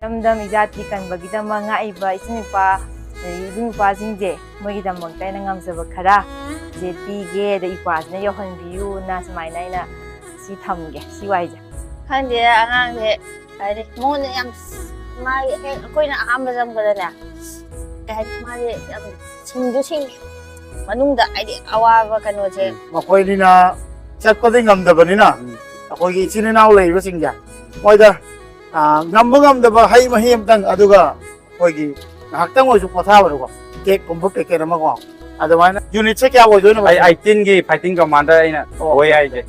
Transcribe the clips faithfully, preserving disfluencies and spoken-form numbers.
ꯏꯔꯝꯗꯝ ꯏꯖꯥꯇꯤ ꯀꯟꯕꯒꯤꯗꯃꯛ ꯉꯥꯛꯏꯕ ꯏꯆꯤꯟ ꯏꯄꯥ, ꯑꯗꯒꯤ ꯏꯕꯨꯡ ꯏꯄ꯭ꯋꯥꯁꯤꯡꯁꯦ, ꯃꯣꯏꯒꯤꯗꯃꯛꯇ ꯑꯩꯅ ꯉꯝꯖꯕ ꯈꯔ ꯁꯦ ꯄꯤꯒꯦ, ꯑꯗ ꯏꯄ꯭ꯋꯥꯁꯤꯅ ꯌꯧꯍꯟꯕꯤꯌꯨꯅ ꯁꯨꯃꯥꯏꯅ ꯑꯩꯅ ꯁꯤ ꯊꯝꯒꯦ, ꯁꯤ ꯋꯥꯍꯩꯁꯦ꯫ ꯈꯪꯗꯦ, ꯑꯉꯥꯡꯁꯦ ꯍꯥꯏꯗꯤ ꯃꯉꯣꯟꯗ ꯌꯥꯝ ꯃꯥꯒꯤ ꯍꯦꯛ ꯑꯩꯈꯣꯏꯅ ꯑꯍꯥꯟꯕ ꯆꯪꯕꯗꯅꯦ, ꯀꯩ ꯍꯥꯏꯅꯤ, ꯃꯥꯁꯦ ꯌꯥꯝ ꯁꯤꯡꯁꯨ ꯁꯤꯡꯉꯤ, ꯃꯅꯨꯡꯗ ꯍꯥꯏꯗꯤ ꯑꯋꯥꯕ ꯀꯩꯅꯣꯁꯦ꯫ ꯃꯈꯣꯏꯅꯤꯅ ꯆꯠꯄꯗꯤ ꯉꯝꯗꯕꯅꯤꯅ, ꯎꯝ꯫ ꯑꯩꯈꯣꯏꯒꯤ ꯏꯆꯤꯟ ꯏꯅꯥꯎ ꯂꯩꯔꯤꯕꯁꯤꯡꯁꯦ, ꯃꯣꯏꯗ, ꯑ, ꯉꯝꯕ ꯉꯝꯗꯕ ꯍꯩ ꯃꯍꯤ ꯑꯃꯇꯪ, ꯑꯗꯨꯒ ꯑꯩꯈꯣꯏꯒꯤ ꯉꯥꯏꯍꯥꯛꯇꯪ ꯑꯣꯏꯔꯁꯨ ꯄꯣꯊꯥꯕꯗꯀꯣ, ꯀꯦꯛꯀꯨꯝꯕ ꯄꯦꯀꯦꯠ ꯑꯃꯀꯣ, ꯑꯗꯨꯃꯥꯏꯅ꯫ ꯌꯨꯅꯤꯠꯁꯦ ꯀꯌꯥ ꯑꯣꯏꯗꯣꯏꯅꯣ? ꯑꯩ ꯑꯩꯠꯇꯤꯟꯒꯤ fighting commander ꯑꯩꯅ ꯑꯣ꯫ ꯑꯣꯏ ꯍꯥꯏꯁꯦ꯫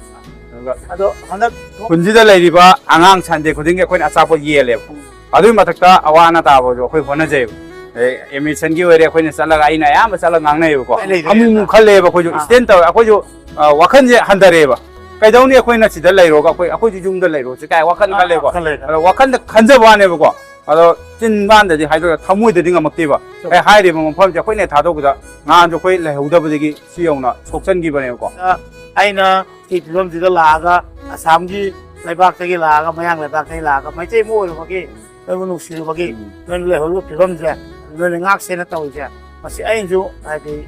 ꯑꯗꯨꯒ ꯑꯗꯣ ꯍꯟꯗꯛ ꯈꯨꯟꯁꯤꯗ ꯂꯩꯔꯤꯕ ꯑꯉꯥꯡ ꯁꯟꯗꯦ ꯈꯨꯗꯤꯡꯒꯤ ꯑꯩꯈꯣꯏꯅ ꯑꯆꯥꯄꯣꯠ ꯌꯦꯜꯂꯦꯕ꯫ ꯎꯝ꯫ ꯑꯗꯨꯒꯤ ꯃꯊꯛꯇ ꯑꯋꯥ ꯑꯅꯥ ꯇꯥꯕꯁꯨ ꯑꯩꯈꯣꯏ ꯍꯣꯠꯅꯖꯩꯕ꯫ ꯑꯦ, ꯑꯦꯗꯃꯤꯁꯟꯒꯤ ꯑꯣꯏꯔꯦ, ꯑꯩꯈꯣꯏꯅ ꯆꯠꯂꯒ, ꯑꯩꯅ ꯑꯌꯥꯝꯕ ꯆꯠꯂꯒ ꯉꯥꯡꯅꯩꯌꯦꯕꯀꯣ꯫ ꯑꯩ ꯂꯩꯔꯦ꯫ ꯑꯃꯨꯛ ꯑꯃꯨꯛ ꯈꯜꯂꯦꯕ ꯑꯩꯈꯣꯏꯁꯨ, ꯑꯥ꯫ ꯏꯁꯇꯦꯟ ꯇꯧꯔꯦ, ꯑꯩꯈꯣꯏꯁꯨ, ꯑ, ꯋꯥꯈꯜꯁꯦ ꯍꯟꯊꯔꯛꯑꯦꯕ꯫ ꯀꯩꯗꯧꯅꯤ ꯑꯩꯈꯣꯏꯅ ꯁꯤꯗ ꯂꯩꯔꯣꯒ, ꯑꯩꯈꯣꯏ, ꯑꯩꯈꯣꯏꯁꯨ ꯌꯨꯝꯗ ꯂꯩꯔꯣꯁꯦ ꯀꯥꯏ ꯋꯥꯈꯜ ꯑꯥ, ꯈꯜꯂꯦꯀꯣ꯫ ꯈꯜꯂꯦ, ꯈꯜꯂꯦ꯫ ꯑꯗꯣ ꯋꯥꯈꯜꯗ ꯈꯟꯖꯕ ꯋꯥꯅꯦꯕꯀꯣ꯫ ꯑꯗꯣ ꯆꯤꯟꯕꯥꯟꯗꯗꯤ ꯍꯥꯏꯗꯣꯛꯑꯒ ꯊꯃꯣꯏꯗꯗꯤ ꯉꯝꯃꯛꯇꯦꯕ꯫ ꯆꯨꯝꯃꯦ꯫ ꯑꯩ ꯍꯥꯏꯔꯤꯕ ꯃꯐꯝꯁꯦ ꯑꯩꯈꯣꯏꯅ ꯊꯥꯗꯣꯛꯄꯗ ꯉꯍꯥꯟꯁꯨ ꯑꯩꯈꯣꯏ ꯂꯩꯍꯧꯗꯕꯗꯒꯤ ꯁꯤ ꯌꯧꯅ ꯁꯣꯛꯆꯟꯈꯤꯕꯅꯦꯕꯀꯣ꯫ ꯑ, ꯑꯩꯅ ꯁꯤ ꯐꯤꯕꯝꯁꯤꯗ ꯂꯥꯛꯑꯒ, ꯑꯁꯥꯝꯒꯤ ꯂꯩꯕꯥꯛꯇꯒꯤ ꯂꯥꯛꯑꯒ, ꯃꯌꯥꯡ ꯂꯩꯕꯥꯛꯇꯒꯤ ꯂꯥꯛꯑꯒ, ꯃꯩꯇꯩ ꯑꯃ ꯑꯣꯏꯔꯨꯕꯒꯤ, ꯅꯣꯏꯕꯨ ꯅꯨꯡꯁꯤꯔꯨꯕꯒꯤ, ꯎꯝ꯫ ꯅꯣꯏꯅ ꯂꯩꯍꯧꯔꯤꯕ ꯐꯤꯕꯝꯁꯦ, ꯅꯣꯏꯅ ꯉꯥꯛꯁꯦꯅ ꯇꯧꯔꯤꯁꯦ, ꯃꯁꯤ ꯑꯩꯅꯁꯨ ꯍꯥꯏꯗꯤ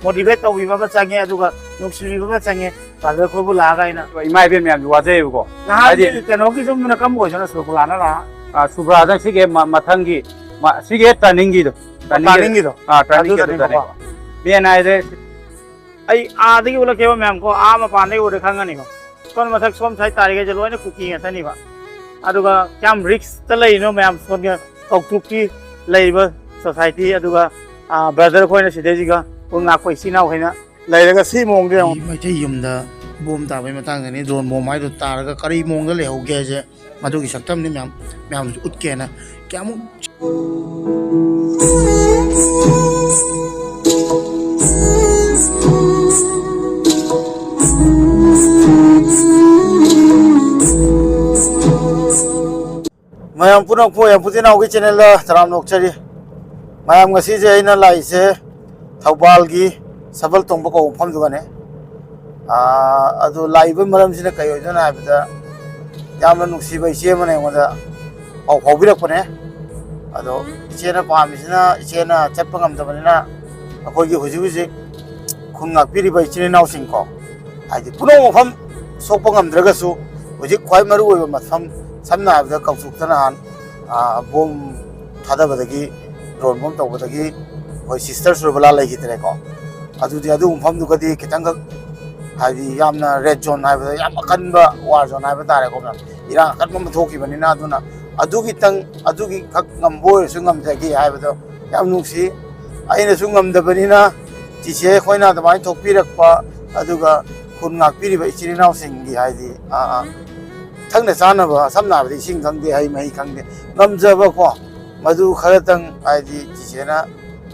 motivate ꯇꯧꯕꯤꯕ ꯑꯃ ꯆꯪꯉꯦ, ꯑꯗꯨꯒ ꯅꯨꯡꯁꯤꯕꯤꯕ ꯑꯃ ꯆꯪꯉꯦ꯫ ꯐꯥꯗꯔ ꯑꯩꯈꯣꯏꯕꯨ ꯂꯥꯛꯑꯒ ꯑꯩꯅ ꯏꯃꯥ ꯏꯕꯦꯟ ꯃꯌꯥꯝꯁꯨ ꯋꯥꯖꯩꯌꯦꯕꯀꯣ꯫ ꯅꯍꯥꯟꯒꯤ ꯍꯥꯏꯗꯤ ꯀꯩꯅꯣꯒꯤ ꯌꯨꯝꯗꯨꯅ ꯀꯔꯝꯕ ꯑꯣꯏꯗꯣꯏꯅꯣ? ꯁꯨꯔꯄꯨꯂꯥꯅ ꯂꯥꯛꯑ? ꯑ, ꯁꯨꯕ꯭ꯔꯥꯗ ꯁꯤꯒꯤ ꯃ-, ꯃꯊꯪꯒꯤ, ꯃ-, ꯁꯤꯒꯤ ꯍꯦꯛ ꯇꯥꯅꯤꯡꯒꯤꯗꯣ꯫ ꯇꯥꯅꯤꯡꯒꯤꯗꯣ꯫ ꯇꯥꯅꯤꯡꯒꯤꯗꯣ? ꯑꯥ, ꯇꯥꯅꯤꯡꯒꯤꯗꯣ, ꯑꯗꯨꯗꯅꯤꯀꯣ꯫ ꯇꯥꯅꯤꯡꯒꯤꯗꯣ꯫ ꯃꯦꯟ ꯍꯥꯏꯁꯦ ꯑꯩ ꯑꯥꯗꯒꯤ ꯎꯠꯂꯛꯀꯦꯕ ꯃꯌꯥꯝ ꯀꯣ, ꯑꯥ ꯃꯄꯥꯟꯗꯒꯤ ꯎꯔꯦ ꯈꯪꯉꯅꯤꯀꯣ꯫ ꯁꯣꯝ ꯃꯊꯛ ꯁꯣꯝ ꯁꯥꯏꯗ ꯇꯥꯔꯤꯈꯩꯁꯦ ꯂꯣꯏꯅ ꯀꯨꯀꯤ ꯉꯥꯛꯇꯅꯤꯕ꯫ ꯑꯗꯨꯒ ꯀꯌꯥꯝ ꯔꯤꯛꯁꯇ ꯂꯩꯔꯤꯅꯣ ꯃꯌꯥꯝ ꯁꯣꯝꯒꯤ ꯀꯧꯇ꯭ꯔꯨꯛꯀꯤ ꯂꯩꯔꯤꯕ ꯁꯣꯁꯥꯏꯇꯤ, ꯑꯗꯨꯒ, ꯑꯥ, ꯕ꯭ꯔꯗꯔ ꯑꯩꯈꯣꯏꯅ ꯁꯤꯗꯩꯁꯤꯒ ꯄꯨꯟ ꯂꯥꯛꯄ ꯏꯆꯤꯟ ꯏꯅꯥꯎꯈꯩꯅ ꯂꯩꯔꯒ ꯁꯤ ꯃꯑꯣꯡꯗ ꯌꯦꯡꯉꯣ꯫ ꯑꯩ ꯃꯩꯇꯩ ꯌꯨꯝꯗ ꯕꯣꯝ ꯇꯥꯕꯒꯤ ꯃꯇꯥꯡꯗꯅꯤ, ꯗ꯭ꯔꯣꯟ ꯕꯣꯝ ꯍꯥꯏꯗꯣ ꯇꯥꯔꯒ ꯀꯔꯤ ꯃꯑꯣꯡꯗ ꯂꯩꯍꯧꯒꯦ ꯍꯥꯏꯁꯦ ꯃꯗꯨꯒꯤ ꯁꯛꯇꯝꯅꯤ ꯃꯌꯥꯝ, ꯃꯌꯥꯝꯁꯨ ꯎꯠꯀꯦꯅ ꯀꯌꯥꯃꯨꯛ ꯃꯌꯥꯝ ꯄꯨꯝꯅꯃꯛꯄꯨ ꯌꯥꯝꯕꯨꯗꯤ ꯏꯅꯥꯎꯒꯤ ꯆꯦꯅꯦꯜꯗ ꯇꯔꯥꯝꯅ ꯑꯣꯛꯆꯔꯤ꯫ ꯃꯌꯥꯝ, ꯉꯁꯤꯁꯦ ꯑꯩꯅ ꯂꯥꯛꯏꯁꯦ ꯊꯧꯕꯥꯜꯒꯤ ꯁꯕꯜ ꯇꯣꯡꯕ ꯀꯧꯕ ꯃꯐꯝꯗꯨꯒꯅꯦ꯫ ꯑꯥ, ꯑꯗꯨ ꯂꯥꯛꯏꯕ ꯃꯔꯝꯁꯤꯅ ꯀꯩ ꯑꯣꯏꯗꯣꯏꯅꯣ ꯍꯥꯏꯕꯗ, ꯌꯥꯝꯅ ꯅꯨꯡꯁꯤꯕ ꯏꯆꯦ ꯑꯃꯅ ꯑꯩꯉꯣꯟꯗ ꯄꯥꯎ ꯐꯥꯎꯕꯤꯔꯛꯄꯅꯦ꯫ ꯑꯗꯣ ꯏꯆꯦꯅ ꯄꯥꯝꯃꯤꯁꯤꯅ, ꯏꯆꯦꯅ ꯆꯠꯄ ꯉꯝꯗꯕꯅꯤꯅ, ꯑꯩꯈꯣꯏꯒꯤ ꯍꯧꯖꯤꯛ ꯍꯧꯖꯤꯛ ꯈꯨꯟ ꯉꯥꯛꯄꯤꯔꯤꯕ ꯏꯆꯤꯜ ꯏꯅꯥꯎꯁꯤꯡꯀꯣ, ꯍꯥꯏꯗꯤ ꯄꯨꯝꯅꯃꯛ ꯃꯐꯝ ꯁꯣꯛꯄ ꯉꯝꯗ꯭ꯔꯒꯁꯨ, ꯍꯧꯖꯤꯛ ꯈ꯭ꯋꯥꯏ ꯃꯔꯨ ꯑꯣꯏꯕ ꯃꯐꯝ, ꯁꯝꯅ ꯍꯥꯏꯔꯕꯗ ꯀꯥꯡꯆꯨꯛꯇ ꯅꯍꯥꯟ, ꯑ, ꯕꯣꯝ ꯊꯥꯗꯕꯗꯒꯤ, ꯗ꯭ꯔꯣꯟ ꯕꯣꯝ ꯇꯧꯕꯗꯒꯤ ꯑꯩꯈꯣꯏ ꯁꯤꯁꯇꯔ ꯁꯨꯔꯕꯂꯥ ꯂꯩꯈꯤꯗ꯭ꯔꯦꯀꯣ꯫ ꯑꯗꯨꯗꯤ ꯑꯗꯨ ꯃꯐꯝꯗꯨꯒꯗꯤ ꯈꯤꯇꯪꯈꯛ, ꯍꯥꯏꯗꯤ ꯌꯥꯝꯅ ꯔꯦꯗ ꯖꯣꯟ ꯍꯥꯏꯕꯗ, ꯌꯥꯝ ꯑꯀꯟꯕ ꯋꯥꯔ ꯖꯣꯟ ꯍꯥꯏꯕ ꯇꯥꯔꯦꯀꯣ ꯃꯌꯥꯝ, ꯏꯔꯥꯡ ꯑꯀꯟꯕ ꯑꯃ ꯊꯣꯛꯈꯤꯕꯅꯤꯅ꯫ ꯑꯗꯨꯅ ꯑꯗꯨꯒꯤꯇꯪ, ꯑꯗꯨꯒꯤꯈꯛ ꯉꯝꯕ ꯑꯣꯏꯔꯁꯨ ꯉꯝꯖꯒꯦ ꯍꯥꯏꯕꯗꯣ ꯌꯥꯝ ꯅꯨꯡꯁꯤ꯫ ꯑꯩꯅꯁꯨ ꯉꯝꯗꯕꯅꯤꯅ ꯆꯤꯆꯦ ꯑꯩꯈꯣꯏꯅ ꯑꯗꯨꯃꯥꯏꯅ ꯊꯣꯛꯄꯤꯔꯛꯄ, ꯑꯗꯨꯒ ꯈꯨꯟ ꯉꯥꯛꯄꯤꯔꯤꯕ ꯏꯆꯤꯜ ꯏꯅꯥꯎꯁꯤꯡꯒꯤ, ꯍꯥꯏꯗꯤ, ꯑ, ꯑ, ꯊꯛꯅ ꯆꯥꯅꯕ, ꯁꯝꯅ ꯍꯥꯏꯔꯕꯗ ꯏꯁꯤꯡ ꯈꯪꯗꯦ, ꯍꯩ ꯃꯍꯤ ꯈꯪꯗꯦ, ꯉꯝꯖꯕꯀꯣ, ꯃꯗꯨ ꯈꯔꯇꯪ, ꯍꯥꯏꯗꯤ, ꯆꯤꯆꯦꯅ,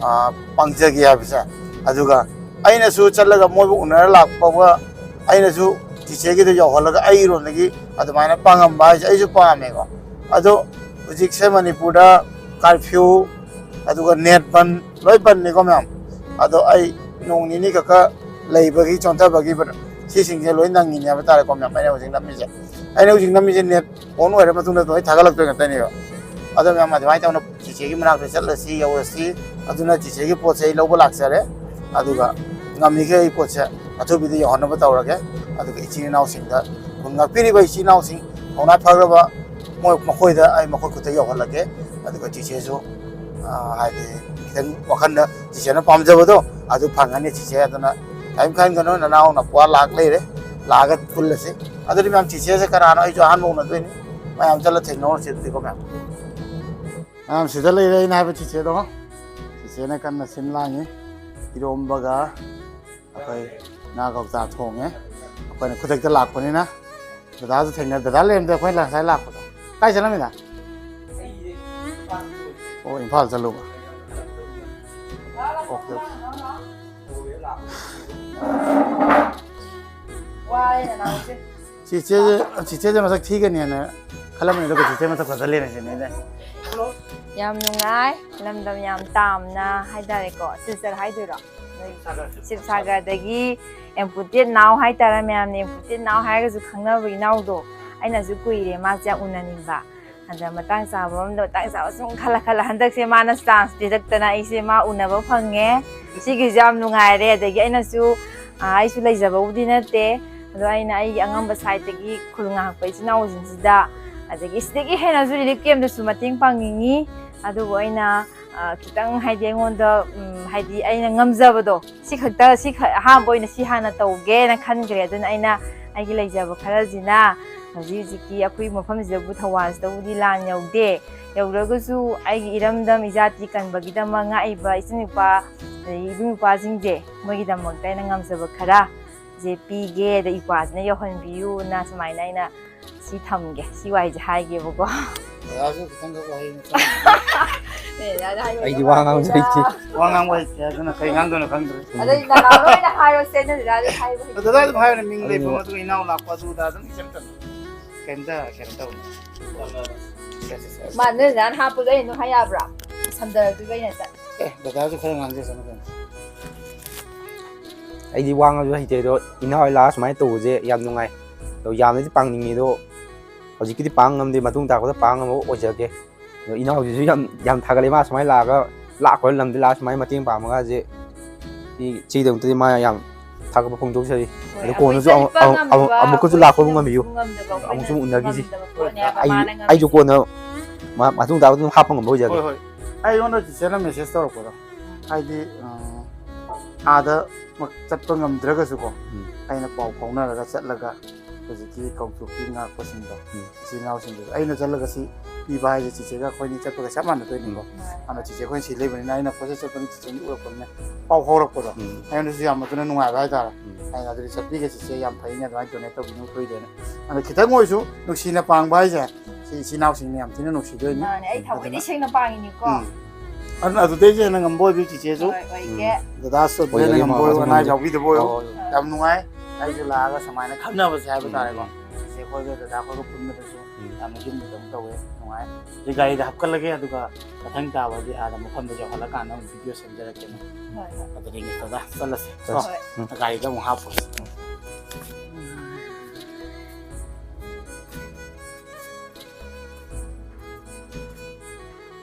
ꯑ, ꯄꯥꯡꯖꯒꯦ ꯍꯥꯏꯕꯁꯦ꯫ ꯑꯗꯨꯒ ꯑꯩꯅꯁꯨ ꯆꯠꯂꯒ ꯃꯣꯏꯕꯨ ꯎꯅꯔ ꯂꯥꯛꯄꯒ, ꯑꯩꯅꯁꯨ ꯆꯤꯆꯦꯒꯤꯗ ꯌꯧꯍꯜꯂꯒ ꯑꯩꯒꯤꯔꯣꯝꯗꯒꯤ ꯑꯗꯨꯃꯥꯏꯅ ꯄꯥꯡꯉꯝꯕ ꯍꯥꯏꯁꯦ ꯑꯩꯁꯨ ꯄꯥꯝꯃꯦꯀꯣ꯫ ꯑꯗꯣ ꯍꯧꯖꯤꯛꯁꯦ ꯃꯅꯤꯄꯨꯔꯗ ꯀꯥꯔꯐ꯭ꯌꯨ, ꯑꯗꯨꯒ ꯅꯦꯠ ꯕꯟ, ꯂꯣꯏ ꯕꯟꯅꯤꯀꯣ ꯃꯌꯥꯝ꯫ ꯑꯗꯣ ꯑꯩ ꯅꯣꯡ ꯅꯤꯅꯤ ꯈꯛꯀ ꯂꯩꯕꯒꯤ, ꯆꯣꯟꯊꯕꯒꯤ, ꯁꯤꯁꯤꯡꯁꯦ ꯂꯣꯏ ꯅꯪꯉꯤꯅꯦ ꯍꯥꯏꯕ ꯇꯥꯔꯦꯀꯣ ꯃꯌꯥꯝ꯫ ꯑꯩꯅ ꯍꯧꯖꯤꯛ ꯅꯝꯃꯤꯁꯦ, ꯑꯩꯅ ꯍꯧꯖꯤꯛ ꯅꯝꯃꯤꯁꯦ ꯅꯦꯠ ꯑꯣꯟ ꯑꯣꯏꯔ ꯃꯇꯨꯡꯗ ꯂꯣꯏ ꯊꯥꯒꯠꯂꯛꯇꯣꯏ ꯉꯥꯛꯇꯅꯦꯕ꯫ ꯑꯗꯣ ꯃꯌꯥꯝ, ꯑꯗꯨꯃꯥꯏꯅ ꯇꯧꯅ ꯆꯤꯆꯦꯒꯤ ꯃꯅꯥꯛꯇ ꯆꯠꯂꯁꯤ, ꯌꯧꯔꯁꯤ, ꯑꯗꯨꯅ ꯆꯤꯆꯦꯒꯤ ꯄꯣꯠꯁꯦ ꯑꯩ ꯂꯧꯕ ꯂꯥꯛꯆꯔꯦ꯫ ꯑꯗꯨꯒ ꯉꯝꯃꯤꯈꯩ ꯑꯩ ꯄꯣꯠꯁꯦ ꯑꯊꯨꯕꯤꯗ ꯌꯧꯍꯟꯅꯕ ꯇꯧꯔꯒꯦ꯫ ꯑꯗꯨꯒ ꯏꯆꯤꯜ ꯏꯅꯥꯎꯁꯤꯡꯗ, ꯈꯨꯟ ꯉꯥꯛꯄꯤꯔꯤꯕ ꯏꯆꯤꯜ ꯏꯅꯥꯎꯁꯤꯡ, ꯊꯧꯅꯥ ꯐꯈ꯭ꯔꯕ ꯃꯣꯏ, ꯃꯈꯣꯏꯗ ꯑꯩ ꯃꯈꯣꯏ ꯈꯨꯠꯇ ꯌꯧꯍꯜꯂꯒꯦ꯫ ꯑꯗꯨꯒ ꯆꯤꯆꯦꯁꯨ, ꯑ, ꯍꯥꯏꯗꯤ, ꯈꯤꯇꯪ ꯋꯥꯈꯜꯗ ꯆꯤꯆꯦꯅ ꯄꯥꯝꯖꯕꯗꯣ ꯑꯗꯨ ꯐꯪꯒꯅꯤ ꯆꯤꯆꯦ꯫ ꯑꯗꯨꯅ ꯀꯔꯤꯝ ꯈꯟꯒꯅꯨ, ꯅꯅꯥꯎ ꯅꯄ꯭ꯋꯥ ꯂꯥꯛ ꯂꯩꯔꯦ, ꯂꯥꯛꯑꯒ ꯄꯨꯜꯂꯁꯤ꯫ ꯑꯗꯨꯗꯤ ꯃꯌꯥꯝ, ꯆꯤꯆꯦꯁꯦ ꯀꯅꯥꯅꯣ? ꯑꯩꯁꯨ ꯑꯍꯥꯟꯕ ꯎꯅꯗꯣꯏꯅꯤ꯫ ꯃꯌꯥꯝ ꯆꯠꯂ ꯊꯦꯡꯅꯔꯁꯤ ꯑꯗꯨꯗꯤꯀꯣ ꯃꯌꯥꯝ꯫ ꯃꯌꯥꯝ, ꯁꯤꯗ ꯂꯩꯔꯦ ꯑꯩꯅ ꯍꯥꯏꯕ ꯆꯤꯆꯦꯗꯣ꯫ ꯆꯤꯆꯦꯅ ꯀꯟꯅ ꯁꯤꯟ ꯂꯥꯡꯉꯤ꯫ ꯏꯔꯣꯝꯕꯒ ꯑꯩꯈꯣꯏ ꯉꯥ ꯀꯧꯇꯥ ꯊꯣꯡꯉꯦ꯫ ꯑꯩꯈꯣꯏꯅ ꯈꯨꯗꯛꯇ ꯂꯥꯛꯄꯅꯤꯅ꯫ ꯗꯗꯥꯁꯨ ꯊꯦꯡꯅ-, ꯗꯗꯥ ꯂꯩꯔꯝꯗꯦ ꯑꯩꯈꯣꯏ ꯉꯁꯥꯏ ꯂꯥꯛꯄꯗꯣ꯫ ꯀꯥꯏ ꯆꯠꯂꯝꯃꯤꯅ? ꯑꯣ, ꯏꯝꯐꯥꯜ ꯆꯠꯂꯨꯕ꯫ Okay, okay. ꯆꯤꯆꯦꯁꯦ, ꯆꯤꯆꯦꯁꯦ ꯃꯁꯛ ꯊꯤꯒꯅꯤꯅ ꯈꯜꯂꯝꯕꯅꯤ, ꯑꯗꯨꯒ ꯆꯤꯆꯦ ꯃꯁꯛ ꯐꯖ ꯂꯩꯔꯝꯃꯦꯅꯦ꯫ ꯌꯥꯝ ꯅꯨꯡꯉꯥꯏ, ꯂꯝꯗꯝ ꯌꯥꯝ ꯇꯥꯝꯅ ꯍꯥꯏꯇꯥꯔꯦꯀꯣ, ꯁꯤꯜꯆꯔ ꯍꯥꯏꯗꯣꯏꯔꯣ? ꯅꯣꯏ ꯁꯤꯕꯁꯥꯒꯔꯗꯒꯤ ꯑꯦꯝꯄꯨꯇꯦꯠ ꯅꯥꯎ ꯍꯥꯏꯇꯥꯔꯦ, ꯃꯌꯥꯝꯅ ꯑꯦꯝꯄꯨꯇꯦꯠ ꯅꯥꯎ ꯍꯥꯏꯔꯒꯁꯨ ꯈꯪꯅꯕ ꯏꯅꯥꯎꯗꯣ, ꯑꯩꯅꯁꯨ ꯀꯨꯏꯔꯦ ꯃꯥꯁꯦ ꯌꯥꯝ ꯎꯅꯅꯤꯡꯕ꯫ ꯑꯗ ꯃꯇꯥꯡ ꯆꯥꯕ ꯑꯃꯗ ꯃꯇꯥꯡ ꯆꯥꯕ ꯁꯨꯝ ꯈꯜꯂ ꯈꯜꯂ ꯍꯟꯗꯛꯁꯦ ꯃꯥꯅ ꯆꯥꯟꯁ ꯄꯤꯔꯛꯇꯅ ꯑꯩꯁꯦ ꯃꯥ ꯎꯅꯕ ꯐꯪꯉꯦ꯫ ꯁꯤꯒꯤꯁꯨ ꯌꯥꯝ ꯅꯨꯡꯉꯥꯏꯔꯦ꯫ ꯑꯗꯒꯤ ꯑꯩꯅꯁꯨ, ꯑ, ꯑꯩꯁꯨ ꯂꯩꯖꯕꯕꯨꯗꯤ ꯅꯠꯇꯦ, ꯑꯗꯣ ꯑꯩꯅ ꯑꯩꯒꯤ ꯑꯉꯝꯕ ꯁꯥꯏꯠꯇꯒꯤ ꯈꯨꯜ ꯉꯥꯛꯄ ꯏꯆꯤꯟ ꯏꯅꯥꯎꯁꯤꯡꯁꯤꯗ, ꯑꯗꯒꯤ ꯁꯤꯗꯒꯤ ꯍꯦꯟꯅꯁꯨ ꯔꯤꯂꯤꯐ ꯀꯦꯝꯗꯁꯨ ꯃꯇꯦꯡ ꯄꯥꯡꯅꯤꯡꯉꯤ꯫ ꯑꯗꯨꯕꯨ ꯑꯩꯅ, ꯑ, ꯈꯤꯇꯪ ꯍꯥꯏꯗꯤ ꯑꯩꯉꯣꯟꯗ, ꯎꯝ, ꯍꯥꯏꯗꯤ ꯑꯩꯅ ꯉꯝꯖꯕꯗꯣ ꯁꯤ ꯈꯛꯇ, ꯁꯤ ꯈ-, ꯑꯍꯥꯟꯕ ꯑꯣꯏꯅ ꯁꯤ ꯍꯥꯟꯅ ꯇꯧꯒꯦꯅ ꯈꯟꯈ꯭ꯔꯦ꯫ ꯑꯗꯨꯅ ꯑꯩꯅ ꯑꯩꯒꯤ ꯂꯩꯖꯕ ꯈꯔꯁꯤꯅ ꯍꯧꯖꯤꯛ ꯍꯧꯖꯤꯛꯀꯤ ꯑꯩꯈꯣꯏ ꯃꯐꯝꯁꯤꯗꯕꯨ, ꯊꯧꯕꯥꯜꯁꯤꯗꯕꯨꯗꯤ ꯂꯥꯟ ꯌꯧꯗꯦ꯫ ꯌꯧꯗ꯭ꯔꯒꯁꯨ ꯑꯩꯒꯤ ꯏꯔꯝꯗꯝ ꯏꯖꯥꯇꯤ ꯀꯟꯕꯒꯤꯗꯃꯛ ꯉꯥꯛꯏꯕ ꯏꯆꯤꯟ ꯏꯄꯥ, ꯑꯗꯒꯤ ꯏꯕꯨꯡ ꯏꯄ꯭ꯋꯥꯁꯤꯡꯁꯦ, ꯃꯣꯏꯒꯤꯗꯃꯛꯇ ꯑꯩꯅ ꯉꯝꯖꯕ ꯈꯔ ꯁꯦ ꯄꯤꯒꯦ, ꯑꯗ ꯏꯄ꯭ꯋꯥꯁꯤꯅ ꯌꯧꯍꯟꯕꯤꯌꯨꯅ ꯁꯨꯃꯥꯏꯅ ꯑꯩꯅ ꯁꯤ ꯊꯝꯒꯦ, ꯁꯤ ꯋꯥꯍꯩꯁꯦ ꯍꯥꯏꯒꯦꯕꯀꯣ꯫ ꯗꯗꯥꯁꯨ ꯈꯤꯇꯪꯈꯛ ꯋꯥꯍꯩ ꯃꯆꯥ꯫ ꯑꯦ, ꯗꯗꯥ ꯍꯥꯏꯌꯣ, ꯑꯩꯗꯤ ꯗꯗꯥ ꯋꯥ ꯉꯥꯡꯕꯁꯨ ꯍꯥꯏꯌꯣ꯫ ꯍꯩꯇꯦ꯫ ꯋꯥ ꯉꯥꯡꯕ ꯍꯩꯇꯦ, ꯑꯗꯨꯅ ꯀꯩ ꯉꯥꯡꯗꯣꯏꯅꯣ ꯈꯪꯗ꯭ꯔꯦ꯫ ꯑꯗꯩ ꯅꯅꯥꯎ ꯂꯣꯏꯅ ꯍꯥꯏꯔꯣꯁꯦ, ꯅꯣꯏ ꯗꯗꯥꯗꯤ ꯍꯥꯏꯕ ꯍꯩꯇꯦ꯫ ꯗꯗꯥ ꯑꯗꯨꯝ ꯍꯥꯏꯌꯣꯅꯦ, ꯃꯤꯡ ꯑꯗꯨ ꯂꯩꯐꯝ, ꯑꯗꯨꯒ ꯏꯅꯥꯎ ꯂꯥꯛꯄ, ꯑꯗꯨ ꯑꯗꯥ ꯑꯗꯨꯝ ꯏꯆꯝ ꯆꯝꯅ꯫ ꯀꯩꯝꯇ ꯀꯩꯅꯣ ꯇꯧꯅꯤ꯫ ꯁꯦ, ꯁꯦ, ꯁꯦ꯫ ꯃꯥ ꯅꯣꯏ ꯗꯗꯥꯅ ꯍꯥꯞꯄꯗꯣ ꯑꯩ ꯑꯗꯨꯝ ꯍꯥꯏ ꯌꯥꯕ꯭ꯔꯥ? ꯁꯝꯗꯔꯗꯣꯏꯕ ꯑꯩꯅ ꯆꯠ-, ꯑꯦ, ꯗꯗꯥꯁꯨ ꯈꯔ ꯉꯥꯡꯖꯁꯅꯨ ꯀꯩꯅꯣ꯫ ꯑꯩꯗꯤ ꯋꯥ ꯉꯥꯡꯕꯁꯨ ꯍꯩꯇꯦ, ꯑꯗꯣ ꯏꯅꯥꯎ ꯍꯣꯏ ꯂꯥꯛꯑ ꯁꯨꯃꯥꯏꯅ ꯇꯧꯕꯁꯦ ꯌꯥꯝ ꯅꯨꯡꯉꯥꯏ꯫ ꯑꯗꯣ ꯌꯥꯝꯅꯗꯤ ꯄꯥꯡꯅꯤꯡꯉꯤ, ꯑꯗꯣ ꯍꯧꯖꯤꯛꯀꯤꯗꯤ ꯄꯥꯡ ꯉꯝꯗꯦ, ꯃꯇꯨꯡ ꯇꯥꯔꯛꯄꯗ ꯄꯥꯡ ꯉꯝꯕ ꯑꯣꯏꯖꯒꯦ꯫ ꯑꯗꯣ ꯏꯅꯥꯎꯁꯤꯁꯨ ꯌꯥꯝ, ꯌꯥꯝ ꯊꯥꯒꯠꯂꯦ, ꯃꯥ ꯁꯨꯃꯥꯏꯅ ꯂꯥꯛꯑꯒ, ꯂꯥꯛꯄ ꯂꯝꯗ ꯂꯥꯛꯑ ꯁꯨꯃꯥꯏꯅ ꯃꯇꯦꯡ ꯄꯥꯡꯕꯒꯁꯦ, ꯁꯤ, ꯁꯤꯒꯤꯗꯃꯛꯇꯗꯤ ꯃꯥ ꯌꯥꯝ ꯊꯥꯒꯠꯄ ꯐꯣꯡꯗꯣꯛꯆꯔꯤ꯫ ꯍꯣꯏ, ꯑꯗꯣ ꯑꯩꯈꯣꯏ ꯀꯣꯟꯅꯁꯨ ꯑꯃꯨꯛ, ꯆꯠꯄ ꯑꯃꯨꯛ, ꯑꯃꯨꯛ, ꯉꯝꯗꯕ, ꯑꯃꯨꯛꯀꯁꯨ ꯂꯥꯛꯄꯕꯨ ꯉꯝꯕꯤꯌꯨ꯫ ꯉꯝꯗꯕ ꯑꯩꯈꯣꯏꯅ ꯑꯃꯨꯛꯁꯨ ꯑꯃꯨꯛ ꯎꯅꯈꯤꯁꯤ꯫ ꯉꯝꯗꯕ ꯄꯣꯠꯅꯦ ꯍꯥꯏꯕ ꯑꯩ, ꯃꯥꯅ ꯑꯩꯁꯨ ꯉꯝꯃꯤꯁꯦ꯫ ꯀꯣꯟꯅ ꯃꯥ ꯃꯇꯨꯡ ꯇꯥꯕꯗ ꯑꯗꯨꯝ ꯍꯥꯞꯄ ꯉꯝꯕ ꯑꯣꯏꯖꯒꯦ꯫ ꯍꯣꯏ, ꯍꯣꯏ꯫ ꯑꯩꯉꯣꯟꯗ ꯆꯤꯆꯦꯅ ꯃꯦꯁꯦꯖ ꯇꯧꯔꯛꯄꯗꯣ, ꯍꯥꯏꯗꯤ, ꯑ, ꯑꯥꯗ ꯃꯛ ꯆꯠꯄ ꯉꯝꯗ꯭ꯔꯒꯁꯨꯀꯣ, ꯎꯝ꯫ ꯑꯩꯅ ꯄꯥꯎ ꯐꯥꯎꯅꯔꯒ ꯆꯠꯂꯒ ꯍꯧꯖꯤꯛꯀꯤ ꯀꯥꯡꯄꯣꯛꯄꯤ ꯉꯥꯛꯄꯁꯤꯡꯗꯣ, ꯎꯝ꯫ ꯏꯆꯤꯜ ꯏꯅꯥꯎꯁꯤꯡꯗꯣ ꯑꯩꯅ ꯆꯠꯂꯒ ꯁꯤ ꯄꯤꯕ ꯍꯥꯏꯁꯦ ꯆꯤꯆꯦꯒ ꯑꯩꯈꯣꯏꯅꯤ ꯆꯠꯄꯒ ꯆꯞ ꯃꯥꯟꯅꯗꯣꯏꯅꯤꯀꯣ꯫ ꯎꯝ꯫ ꯑꯗꯨꯅ ꯆꯤꯆꯦ ꯑꯩꯈꯣꯏꯅ ꯁꯤ ꯂꯩꯕꯅꯤꯅ ꯑꯩꯅ ꯀꯣꯏꯆꯠ ꯆꯠꯄꯅꯤ, ꯆꯤꯆꯦꯅ ꯎꯔꯛꯄꯅꯤꯅ ꯄꯥꯎ ꯐꯥꯎꯔꯛꯄꯗꯣ ꯎꯝ꯫ ꯑꯩꯉꯣꯟꯗꯁꯨ ꯌꯥꯝ ꯃꯗꯨꯅ ꯅꯨꯡꯉꯥꯏꯕ ꯍꯥꯏꯇꯥꯔꯦ꯫ ꯎꯝ꯫ ꯑꯩꯅ ꯑꯗꯨꯗꯤ ꯆꯠꯄꯤꯒꯦ ꯆꯤꯆꯦ, ꯌꯥꯝ ꯐꯩꯅꯦ ꯑꯗꯨꯃꯥꯏꯅ ꯗꯣꯅꯦꯠ ꯇꯧꯕꯤꯅꯕ ꯊꯣꯛꯏꯗꯦꯅ꯫ ꯑꯗꯣ ꯈꯤꯇꯪ ꯑꯣꯏꯔꯁꯨ ꯅꯨꯡꯁꯤꯅ ꯄꯥꯡꯕ ꯍꯥꯏꯁꯦ ꯁꯤ ꯏꯆꯤꯜ ꯏꯅꯥꯎꯁꯤꯡꯅ ꯌꯥꯝ ꯊꯤꯅ ꯅꯨꯡꯁꯤꯗꯣꯏꯅꯤ꯫ ꯃꯥꯅꯦ, ꯑꯩ ꯊꯃꯣꯏꯗꯤ ꯑꯗꯨꯅ ꯁꯦꯡꯅ ꯄꯥꯡꯉꯤꯅꯤꯀꯣ꯫ ꯎꯝ꯫ ꯑꯗꯨꯅ ꯑꯗꯨꯗꯩꯁꯨ ꯍꯦꯟꯅ ꯉꯝꯕ ꯑꯣꯏꯕꯤꯌꯨ ꯆꯤꯆꯦꯁꯨ꯫ ꯍꯣꯏ, ꯑꯣꯏꯒꯦ꯫ ꯎꯝ꯫ ꯗꯗꯥꯁꯨ ꯑꯗꯨꯗ ꯍꯦꯟꯅ ꯑꯣꯏꯖꯒꯦ, ꯉꯝꯕ ꯑꯣꯏꯌꯨ, ꯃꯥꯁꯨ ꯑꯅꯥ ꯉꯝꯖꯒꯦ꯫ ꯌꯥꯎꯕꯤꯗꯕ ꯑꯣꯏꯌꯨ꯫ ꯍꯣꯏ, ꯍꯣꯏ꯫ ꯌꯥꯝ ꯅꯨꯡꯉꯥꯏ꯫ ꯑꯩꯁꯨ ꯂꯥꯛꯑꯒ ꯁꯨꯃꯥꯏꯅ ꯈꯪꯅꯕꯁꯦ ꯍꯥꯏꯕ ꯎꯝ, ꯇꯥꯔꯦꯀꯣ꯫ ꯎꯝ꯫ ꯆꯤꯆꯦ ꯑꯩꯈꯣꯏꯒ ꯗꯗꯥ ꯑꯩꯈꯣꯏꯒ ꯄꯨꯟꯕꯗꯁꯨ ꯎꯝ꯫ ꯌꯥꯝꯅ ꯌꯨꯝꯗꯨꯗ ꯑꯃꯨꯛ ꯇꯧꯋꯦ, ꯅꯨꯡꯉꯥꯏ꯫ ꯑꯗꯩ ꯒꯥꯔꯤꯗ ꯍꯥꯞꯀꯠꯂꯒꯦ, ꯑꯗꯨꯒ ꯃꯊꯪ ꯇꯥꯕꯗꯤ ꯑꯥꯗ ꯃꯐꯝꯗ ꯌꯧꯍꯜꯂꯀꯥꯟꯗ ꯑꯃꯨꯛ ꯚꯤꯗꯤꯑꯣ ꯁꯦꯝꯖꯔꯛꯀꯦ꯫ ꯍꯣꯏ, ꯍꯣꯏ꯫ ꯑꯗꯨꯗꯒꯤ ꯗꯗꯥ ꯆꯠꯂꯁꯤ꯫ ꯆꯠꯁꯤ꯫ ꯍꯣꯏ꯫ ꯎꯝ꯫ ꯒꯥꯔꯤꯗ ꯑꯃꯨꯛ ꯍꯥꯞꯄꯨꯔꯁꯤ꯫ ꯎꯝ꯫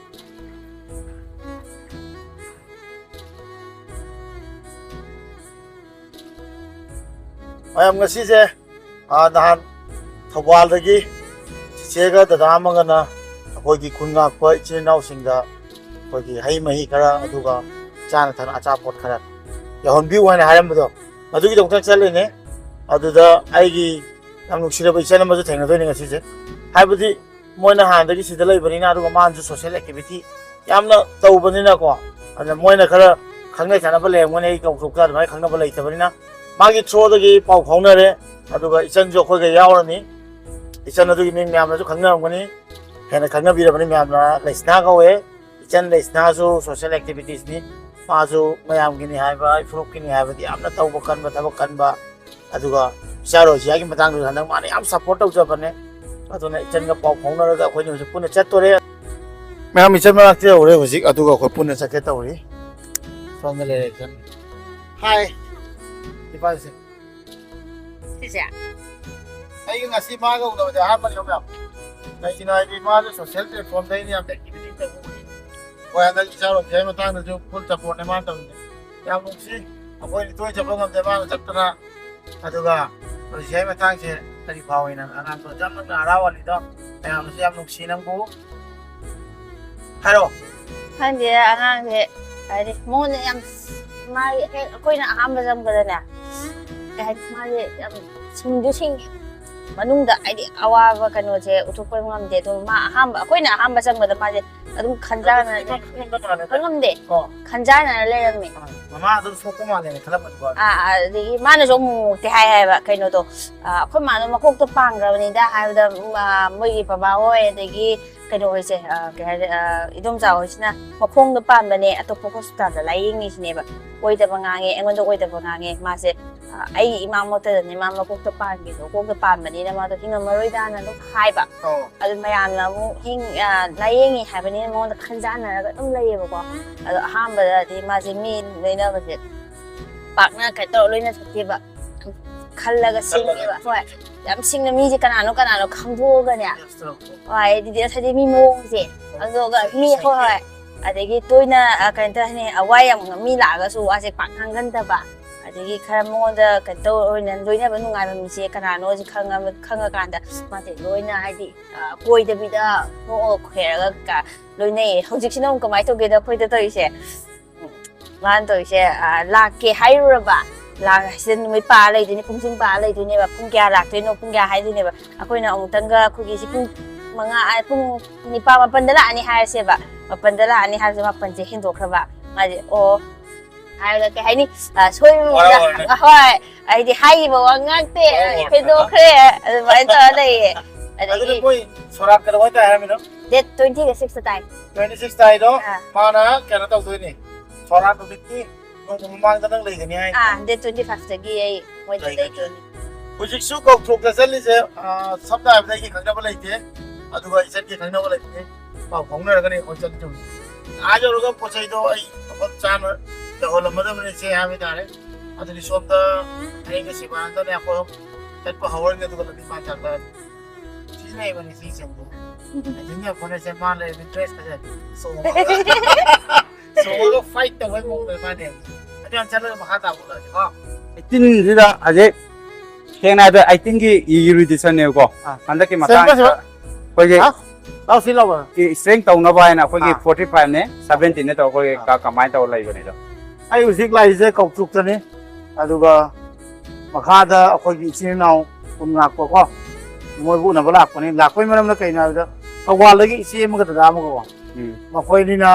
ꯃꯌꯥꯝ, ꯉꯁꯤꯁꯦ, ꯑꯥ, ꯅꯍꯥꯟ ꯊꯧꯕꯥꯜꯗꯒꯤ ꯆꯤꯆꯦꯒ ꯗꯗꯥ ꯑꯃꯒꯅ ꯑꯩꯈꯣꯏꯒꯤ ꯈꯨꯟ ꯉꯥꯛꯄ ꯏꯆꯤꯜ ꯏꯅꯥꯎꯁꯤꯡꯗ ꯑꯩꯈꯣꯏꯒꯤ ꯍꯩ ꯃꯍꯤ ꯈꯔ, ꯑꯗꯨꯒ ꯆꯥꯅ ꯊꯛꯅ ꯑꯆꯥꯄꯣꯠ ꯈꯔ ꯌꯧꯍꯟꯕꯤꯌꯨ ꯍꯥꯏꯅ ꯍꯥꯏꯔꯝꯕꯗꯣ, ꯃꯗꯨꯒꯤꯗꯃꯛꯇ ꯆꯠꯂꯤꯅꯦ꯫ ꯑꯗꯨꯗ ꯑꯩꯒꯤ ꯌꯥꯝ ꯅꯨꯡꯁꯤꯔꯕ ꯏꯆꯟ ꯑꯃꯁꯨ ꯊꯦꯡꯅꯗꯣꯏꯅꯦ ꯉꯁꯤꯁꯦ꯫ ꯍꯥꯏꯕꯗꯤ ꯃꯣꯏꯅ ꯍꯥꯟꯅꯗꯒꯤ ꯁꯤꯗ ꯂꯩꯕꯅꯤꯅ, ꯑꯗꯨꯒ ꯃꯥꯅꯁꯨ social activity ꯌꯥꯝꯅ ꯇꯧꯕꯅꯤꯅꯀꯣ, ꯑꯗꯨꯅ ꯃꯣꯏꯅ ꯈꯔ ꯈꯪꯅ ꯆꯥꯟꯅꯕ ꯂꯩꯔꯝꯒꯅꯤ, ꯑꯩ ꯀꯧꯊꯣꯛꯇ ꯑꯗꯨꯃꯥꯏꯅ ꯈꯪꯅꯕ ꯂꯩꯇꯕꯅꯤꯅ꯫ ꯃꯥꯒꯤ through-ꯗꯒꯤ ꯄꯥꯎ ꯐꯥꯎꯅꯔꯦ, ꯑꯗꯨꯒ ꯏꯆꯟꯁꯨ ꯑꯩꯈꯣꯏꯒ ꯌꯥꯎꯔꯅꯤ꯫ ꯏꯆꯟ ꯑꯗꯨꯒꯤ ꯃꯤꯡ ꯃꯌꯥꯝꯅꯁꯨ ꯈꯪꯅꯔꯝꯒꯅꯤ, ꯍꯦꯟꯅ ꯈꯪꯅꯕꯤꯔꯕꯅꯤ ꯃꯌꯥꯝꯅ, ꯂꯩꯁꯅꯥ ꯀꯧꯋꯦ꯫ ꯏꯆꯟ ꯂꯩꯁꯅꯥꯁꯨ social activitiesꯅꯤ꯫ ꯃꯥꯁꯨ ꯃꯌꯥꯝꯒꯤꯅꯤ ꯍꯥꯏꯕ, ꯐꯨꯔꯨꯞꯀꯤꯅꯤ ꯍꯥꯏꯕꯗꯤ ꯌꯥꯝꯅ ꯇꯧꯕ ꯀꯟꯕ, ꯊꯕꯛ ꯀꯟꯕ, ꯑꯗꯨꯒ ꯏꯆꯥ ꯔꯣꯖꯤꯌꯥꯒꯤ ꯃꯇꯥꯡꯗꯁꯨ ꯍꯟꯗꯛ ꯃꯥꯅ ꯌꯥꯝ support ꯇꯧꯖꯕꯅꯦ꯫ ꯑꯗꯨꯅ ꯏꯆꯟꯒ ꯄꯥꯎ ꯐꯥꯎꯅꯔꯒ ꯑꯩꯈꯣꯏꯅꯤ ꯍꯧꯖꯤꯛ ꯄꯨꯟꯅ ꯆꯠꯇꯣꯔꯦ꯫ ꯃꯌꯥꯝ, ꯏꯆꯟ ꯃꯅꯥꯛꯇ ꯌꯧꯔꯦ ꯍꯧꯖꯤꯛ, ꯑꯗꯨꯒ ꯑꯩꯈꯣꯏ ꯄꯨꯟꯅ ꯆꯠꯀꯦ ꯇꯧꯔꯤ꯫ ꯁꯣꯝꯗ ꯂꯩꯔꯦ ꯏꯆꯟ꯫ ꯍꯥꯏ, ꯏꯄꯥꯁꯦ꯫ ꯁꯤꯁꯦ? ꯑꯩꯒꯤ ꯉꯁꯤ ꯃꯥꯒ ꯎꯅꯕꯁꯦ ꯑꯍꯥꯟꯕꯅꯦ, ꯃꯌꯥꯝ꯫ ꯀꯩꯒꯤꯅꯣ ꯍꯥꯏꯗꯤ ꯃꯥꯁꯨ social platform-ꯗ ꯑꯩꯅ ꯌꯥꯝ activity ꯇꯧꯕ ꯎꯏ꯫ ꯍꯣꯏ, ꯍꯟꯗꯛ ꯏꯆꯥ ꯔꯣꯖꯤꯌꯥꯒꯤ ꯃꯇꯥꯡꯗꯁꯨ full support-ꯅꯦ ꯃꯥꯅ ꯇꯧꯔꯤꯁꯦ꯫ ꯌꯥꯝ ꯅꯨꯡꯁꯤ꯫ ꯑꯩꯈꯣꯏꯗꯤ ꯇꯣꯏ ꯆꯠꯄ ꯉꯝꯗꯦ, ꯃꯥꯅ ꯆꯠꯇꯅ꯫ ꯑꯗꯨꯒ ꯔꯣꯖꯤꯌꯥꯒꯤ ꯃꯇꯥꯡꯁꯦ ꯀꯔꯤ ꯐꯥꯎꯏ ꯅꯪ? ꯑꯉꯥꯡꯗꯣ ꯌꯥꯝꯅ ꯍꯔꯥꯎꯍꯜꯂꯤꯗꯣ, ꯃꯌꯥꯝꯅꯁꯨ ꯌꯥꯝ ꯅꯨꯡꯁꯤ ꯅꯪꯕꯨ꯫ ꯍꯥꯏꯔꯣ꯫ ꯈꯪꯗꯦ, ꯑꯉꯥꯡꯁꯦ ꯍꯥꯏꯗꯤ ꯃꯉꯣꯟꯗ ꯌꯥꯝ, ꯃꯥꯒꯤ ꯍꯦꯛ ꯑꯩꯈꯣꯏꯅ ꯑꯍꯥꯟꯕ ꯆꯪꯕꯗꯅꯦ, ꯀꯩ ꯍꯥꯏꯅꯤ, ꯃꯥꯁꯦ ꯌꯥꯝ ꯁꯤꯡꯁꯨ ꯁꯤꯡꯉꯦ꯫ ꯃꯅꯨꯡꯗ ꯍꯥꯏꯗꯤ ꯑꯋꯥꯕ ꯀꯩꯅꯣꯁꯦ ꯎꯠꯊꯣꯛꯄ ꯉꯝꯗꯦ꯫ ꯑꯗꯨꯝ ꯃꯥ ꯑꯍꯥꯟꯕ, ꯑꯩꯈꯣꯏꯅ ꯑꯍꯥꯟꯕ ꯆꯪꯕꯗ ꯃꯥꯁꯦ ꯑꯗꯨꯝ ꯈꯟꯖꯥꯟꯅ ꯈꯪꯉꯝꯗꯦ꯫ ꯑꯣ꯫ ꯈꯟꯖꯥꯟꯅꯔ ꯂꯩꯔꯝꯃꯦ꯫ ꯑꯥ, ꯃꯃꯥ ꯑꯗꯨꯝ ꯁꯣꯛꯄ ꯃꯥꯜꯂꯦꯅ ꯈꯜꯂꯝꯕꯅꯤꯀꯣ꯫ ꯑꯥ, ꯑꯥ, ꯑꯗꯒꯤ ꯃꯥꯅꯁꯨ ꯑꯃꯨꯛ ꯑꯃꯨꯛꯇꯤ ꯍꯥꯏ ꯍꯥꯏꯕ ꯀꯩꯅꯣꯗꯣ, ꯑꯥ, ꯑꯩꯈꯣꯏ ꯃꯥꯗꯣ ꯃꯀꯣꯛꯇꯣ ꯄꯥꯟꯈ꯭ꯔꯕꯅꯤꯗ ꯍꯥꯏꯕꯗ, ꯎꯝ, ꯑꯥ, ꯃꯣꯏꯒꯤ ꯕꯕꯥ ꯍꯣꯏ ꯑꯗꯒꯤ ꯀꯩꯅꯣ ꯍꯣꯏꯁꯦ, ꯑꯥ, ꯀꯩ ꯍꯥꯏꯔꯦ, ꯑꯥ, ꯏꯗꯣꯝꯆꯥ ꯍꯣꯏꯁꯤꯅ ꯃꯈꯣꯡꯗ ꯄꯥꯟꯕꯅꯦ, ꯑꯇꯣꯞꯄ hospital-ꯗ ꯂꯥꯏꯌꯦꯡꯉꯤꯁꯤꯅꯦꯕ꯫ ꯑꯣꯏꯗꯕ ꯉꯥꯡꯉꯦ, ꯑꯩꯉꯣꯟꯗ ꯑꯣꯏꯗꯕ ꯉꯥꯡꯉꯦ꯫ ꯃꯥꯁꯦ, ꯑꯥ, ꯑꯩꯒꯤ ꯏꯃꯥꯃꯛꯇꯗꯅꯦ ꯃꯥ ꯃꯀꯣꯛꯇ ꯄꯥꯟꯒꯦꯗꯣ, ꯃꯀꯣꯛꯇ ꯄꯥꯟꯕꯅꯤꯅ ꯃꯥꯗꯣ ꯍꯤꯡꯉꯝꯃꯔꯣꯏꯗꯥꯅ ꯑꯗꯨꯝ ꯍꯥꯏꯕ꯫ ꯑꯣ꯫ ꯑꯗꯨ ꯃꯌꯥꯝꯅ ꯑꯃꯨꯛ ꯍꯤꯡ-, ꯑꯥ, ꯂꯥꯏꯌꯦꯡꯉꯤ ꯍꯥꯏꯕꯅꯤꯅ ꯃꯉꯣꯟꯗ ꯈꯟꯖꯥꯟꯅꯔꯒ ꯑꯗꯨꯝ ꯂꯩꯌꯦꯕꯀꯣ꯫ ꯑꯗꯣ ꯑꯍꯥꯟꯕꯗꯗꯤ ꯃꯥꯁꯦ ꯃꯤ ꯂꯣꯏꯅꯕꯁꯦ ꯄꯥꯛꯅ ꯀꯩꯅꯣ ꯇꯧꯔ ꯂꯣꯏꯅ ꯆꯠꯇꯦꯕ꯫ ꯈꯜꯂꯒ ꯁꯤꯡꯉꯦꯕ꯫ ꯍꯣꯏ꯫ ꯌꯥꯝ ꯁꯤꯡꯅ ꯃꯤꯁꯦ ꯀꯅꯥꯅꯣ ꯀꯅꯥꯅꯣ ꯈꯪꯗꯣꯛꯑꯒꯅꯦ꯫ ꯍꯣꯏ, ꯑꯗꯨꯗꯤ ꯉꯁꯥꯏꯗꯤ ꯃꯤ ꯃꯑꯣꯡꯁꯦ꯫ ꯑꯗꯨꯒ ꯃꯤ, ꯍꯣꯏ, ꯍꯣꯏ꯫ ꯑꯗꯒꯤ ꯇꯣꯏꯅ, ꯑ, ꯀꯩꯅꯣ ꯇꯧꯔꯅꯤ, ꯑ, ꯋꯥ ꯌꯥꯝ ꯉ-, ꯃꯤ ꯂꯥꯛꯑꯒꯁꯨ ꯋꯥꯁꯦ ꯄꯥꯛ ꯉꯥꯡꯒꯟꯗꯕ꯫ ꯑꯗꯒꯤ ꯈꯔ ꯃꯉꯣꯟꯗ ꯀꯩꯅꯣ ꯇꯧ ꯑꯣꯏꯅ ꯂꯣꯏꯅꯕ ꯅꯨꯡꯉꯥꯏꯕ ꯃꯤꯁꯦ ꯀꯅꯥꯅꯣꯁꯦ ꯈꯪꯉ- ꯈꯪꯉꯀꯥꯟꯗ ꯃꯥꯁꯦ ꯂꯣꯏꯅ ꯍꯥꯏꯗꯤ ꯑ, ꯀꯣꯏꯗꯕꯤꯗ ꯅꯣꯛꯑ ꯈꯣꯏꯔꯒ ꯀ- ꯂꯣꯏꯅꯩꯌꯦ꯫ ꯍꯧꯖꯤꯛꯁꯤꯅ ꯑꯃꯨꯛ ꯀꯃꯥꯏꯅ ꯇꯧꯒꯦꯗ ꯑꯩꯈꯣꯏꯗ ꯇꯧꯔꯤꯁꯦ, ꯃꯥꯅ ꯇꯧꯔꯤꯁꯦ ꯑ, ꯂꯥꯛꯀꯦ ꯍꯥꯏꯔꯨꯔꯕ, ꯂꯥꯛ ꯁꯤꯗ ꯅꯨꯃꯤꯠ ꯄꯥ ꯂꯩꯗꯣꯏꯅꯦ, ꯄꯨꯡꯁꯤꯡ ꯄꯥ ꯂꯩꯗꯣꯏꯅꯦꯕ, ꯄꯨꯡ ꯀꯌꯥ ꯂꯥꯛꯇꯣꯏꯅꯣ, ꯄꯨꯡ ꯀꯌꯥ ꯍꯥꯏꯗꯣꯏꯅꯦꯕ꯫ ꯑꯩꯈꯣꯏꯅ ꯑꯃꯨꯛꯇꯪꯒ ꯑꯩꯈꯣꯏꯒꯤ ꯁꯤ ꯄꯨꯡ ꯃꯉꯥ ꯑ, ꯄꯨꯡ ꯅꯤꯄꯥꯜ ꯃꯥꯄꯟꯗ ꯂꯥꯛꯑꯅꯤ ꯍꯥꯏꯔꯁꯦꯕ, ꯃꯥꯄꯟꯗ ꯂꯥꯛꯑꯅꯤ ꯍꯥꯏꯕꯁꯦ ꯃꯥꯄꯟꯁꯦ ꯍꯦꯟꯗꯣꯛꯈ꯭ꯔꯕ, ꯃꯥꯁꯦ ꯑꯣ ꯍꯥꯏꯔꯒ ꯀꯩ ꯍꯥꯏꯅꯤ, ꯑ, ꯁꯣꯏꯕ ꯋꯥꯔꯧꯔꯅꯤ꯫ ꯍꯣꯏ, ꯍꯥꯏꯗꯤ ꯍꯥꯏꯈꯤꯕ ꯋꯥ ꯉꯥꯛꯇꯦ, ꯋꯥꯔꯧꯔꯅꯤ꯫ ꯍꯦꯟꯗꯣꯛꯈ꯭ꯔꯦ, ꯑꯗꯨꯃꯥꯏꯅ ꯇꯧꯔ ꯂꯩꯌꯦ꯫ ꯑꯗꯨꯗꯤ ꯑꯗꯒꯤ ꯃꯣꯏ ꯁꯣꯔꯥꯠ ꯀꯩꯗꯧꯉꯩ ꯇꯥꯏ ꯍꯥꯏꯔꯝꯃꯤꯅꯣ? Date twenty six ꯇ ꯇꯥꯏ꯫ Twenty six ꯇꯥꯏꯗꯣ ꯑꯥ꯫ ꯃꯥꯅ ꯀꯩꯅꯣ ꯇꯧꯗꯣꯏꯅꯤ, ꯁꯣꯔꯥꯠ ꯅꯨꯃꯤꯠꯀꯤ ꯅꯣꯡꯃ ꯃꯃꯥꯡꯗ ꯅꯪ ꯂꯩꯒꯅꯤ ꯍꯥꯏ꯫ ꯑꯥ, date twenty five ꯇꯒꯤ ꯑꯩ ꯃꯣꯏꯗ ꯂꯩꯒꯅꯤ꯫ ꯂꯩꯗꯣꯏꯅꯤ꯫ ꯍꯧꯖꯤꯛꯁꯨ ꯀꯧꯊꯣꯛꯇ ꯆꯠꯂꯤꯁꯦ, ꯑꯥ, ꯁꯝꯅ ꯍꯥꯏꯔꯕꯗ ꯑꯩꯒꯤ ꯈꯪꯅꯕ ꯂꯩꯇꯦ, ꯑꯗꯨꯒ ꯏꯆꯟꯒꯤ ꯈꯪꯅꯕ ꯂꯩꯇꯦ, ꯄꯥꯎ ꯐꯥꯎꯅꯔꯒꯅꯤ ꯑꯩꯈꯣꯏ ꯆꯠꯂꯤꯗꯣ꯫ ꯑꯥ ꯌꯧꯔꯒ ꯄꯣꯠ ꯆꯩꯗꯣ ꯑꯩ ꯃꯐꯝ ꯆꯥꯅ ꯌꯧꯍꯜꯂꯝꯃꯗꯕꯅꯤ ꯏꯆꯦ ꯍꯥꯏꯕ ꯇꯥꯔꯦ꯫ ꯑꯗꯨꯗꯤ ꯁꯣꯝꯗ ꯍꯌꯦꯡꯒ ꯁꯤꯕꯥꯅꯟꯗꯅꯦ ꯑꯩꯈꯣꯏ ꯑꯍꯨꯝ ꯆꯠꯄ ꯍꯧꯔꯅꯤ, ꯑꯗꯨꯒ ꯂꯝꯕꯤ ꯃꯥꯟ ꯆꯠꯂꯅꯤ꯫ ꯁꯤ ꯂꯩꯕꯅꯤ ꯁꯤ ꯆꯪꯕ꯫ ꯑꯗꯨꯅ ꯑꯩꯈꯣꯏꯅ ꯆꯦ ꯃꯥ ꯂꯩꯔꯗꯤ dress ꯀꯁꯦ ꯆꯣꯡꯉꯒ ꯆꯣꯡꯉꯒ fight ꯇꯧꯕꯩ ꯃꯑꯣꯡꯗ ꯃꯥꯅꯦ꯫ ꯑꯗꯨ ꯌꯥꯝ ꯆꯠꯂꯒ ꯃꯈꯥ ꯇꯥꯕ ꯎꯠꯂꯛꯑꯒꯦꯀꯣ꯫ Eighteen ꯁꯤꯗ ꯍꯧꯖꯤꯛ ꯁꯦꯡꯅ ꯍꯥꯏꯕꯗ eighteen ꯒꯤ erudition ꯅꯦꯕꯀꯣ꯫ ꯑꯥ꯫ ꯍꯟꯗꯛꯀꯤ ꯁꯦꯡꯕ ꯃꯇꯥꯡꯁꯤꯗ ꯁꯤꯕ? ꯑꯩꯈꯣꯏꯒꯤ ꯍꯥ? ꯂꯥꯎ ꯁꯤ ꯂꯥꯎꯕ꯫ ꯏ-, strength ꯇꯧꯅꯕ ꯍꯥꯏꯅ ꯑꯩꯈꯣꯏꯒꯤ ꯑꯥ꯫ Forty five ꯅꯦ, seventy ꯅꯦ ꯇꯧꯔꯒ ꯑꯩꯈꯣꯏꯒꯤ ꯑꯥ꯫ ꯀ-, combine ꯇꯧꯔ ꯂꯩꯕꯅꯤꯗꯣ꯫ ꯑꯩ ꯍꯧꯖꯤꯛ ꯂꯥꯛꯏꯁꯦ ꯀꯧꯇ꯭ꯔꯨꯛꯇꯅꯤ꯫ ꯑꯗꯨꯒ ꯃꯈꯥꯗ ꯑꯩꯈꯣꯏꯒꯤ ꯏꯆꯤꯟ ꯏꯅꯥꯎ ꯀꯨꯟ ꯂꯥꯛꯄꯀꯣ, ꯃꯣꯏꯕꯨ ꯎꯅꯕ ꯂꯥꯛꯄꯅꯤ꯫ ꯂꯥꯛꯄꯩ ꯃꯔꯝꯅ ꯀꯩꯅꯣ ꯍꯥꯏꯕꯗ, ꯊꯧꯕꯥꯜꯗꯒꯤ ꯏꯆꯦ ꯑꯃꯒ ꯗꯗꯥ ꯑꯃꯒꯀꯣ, ꯎꯝ꯫ ꯃꯈꯣꯏꯅꯤꯅ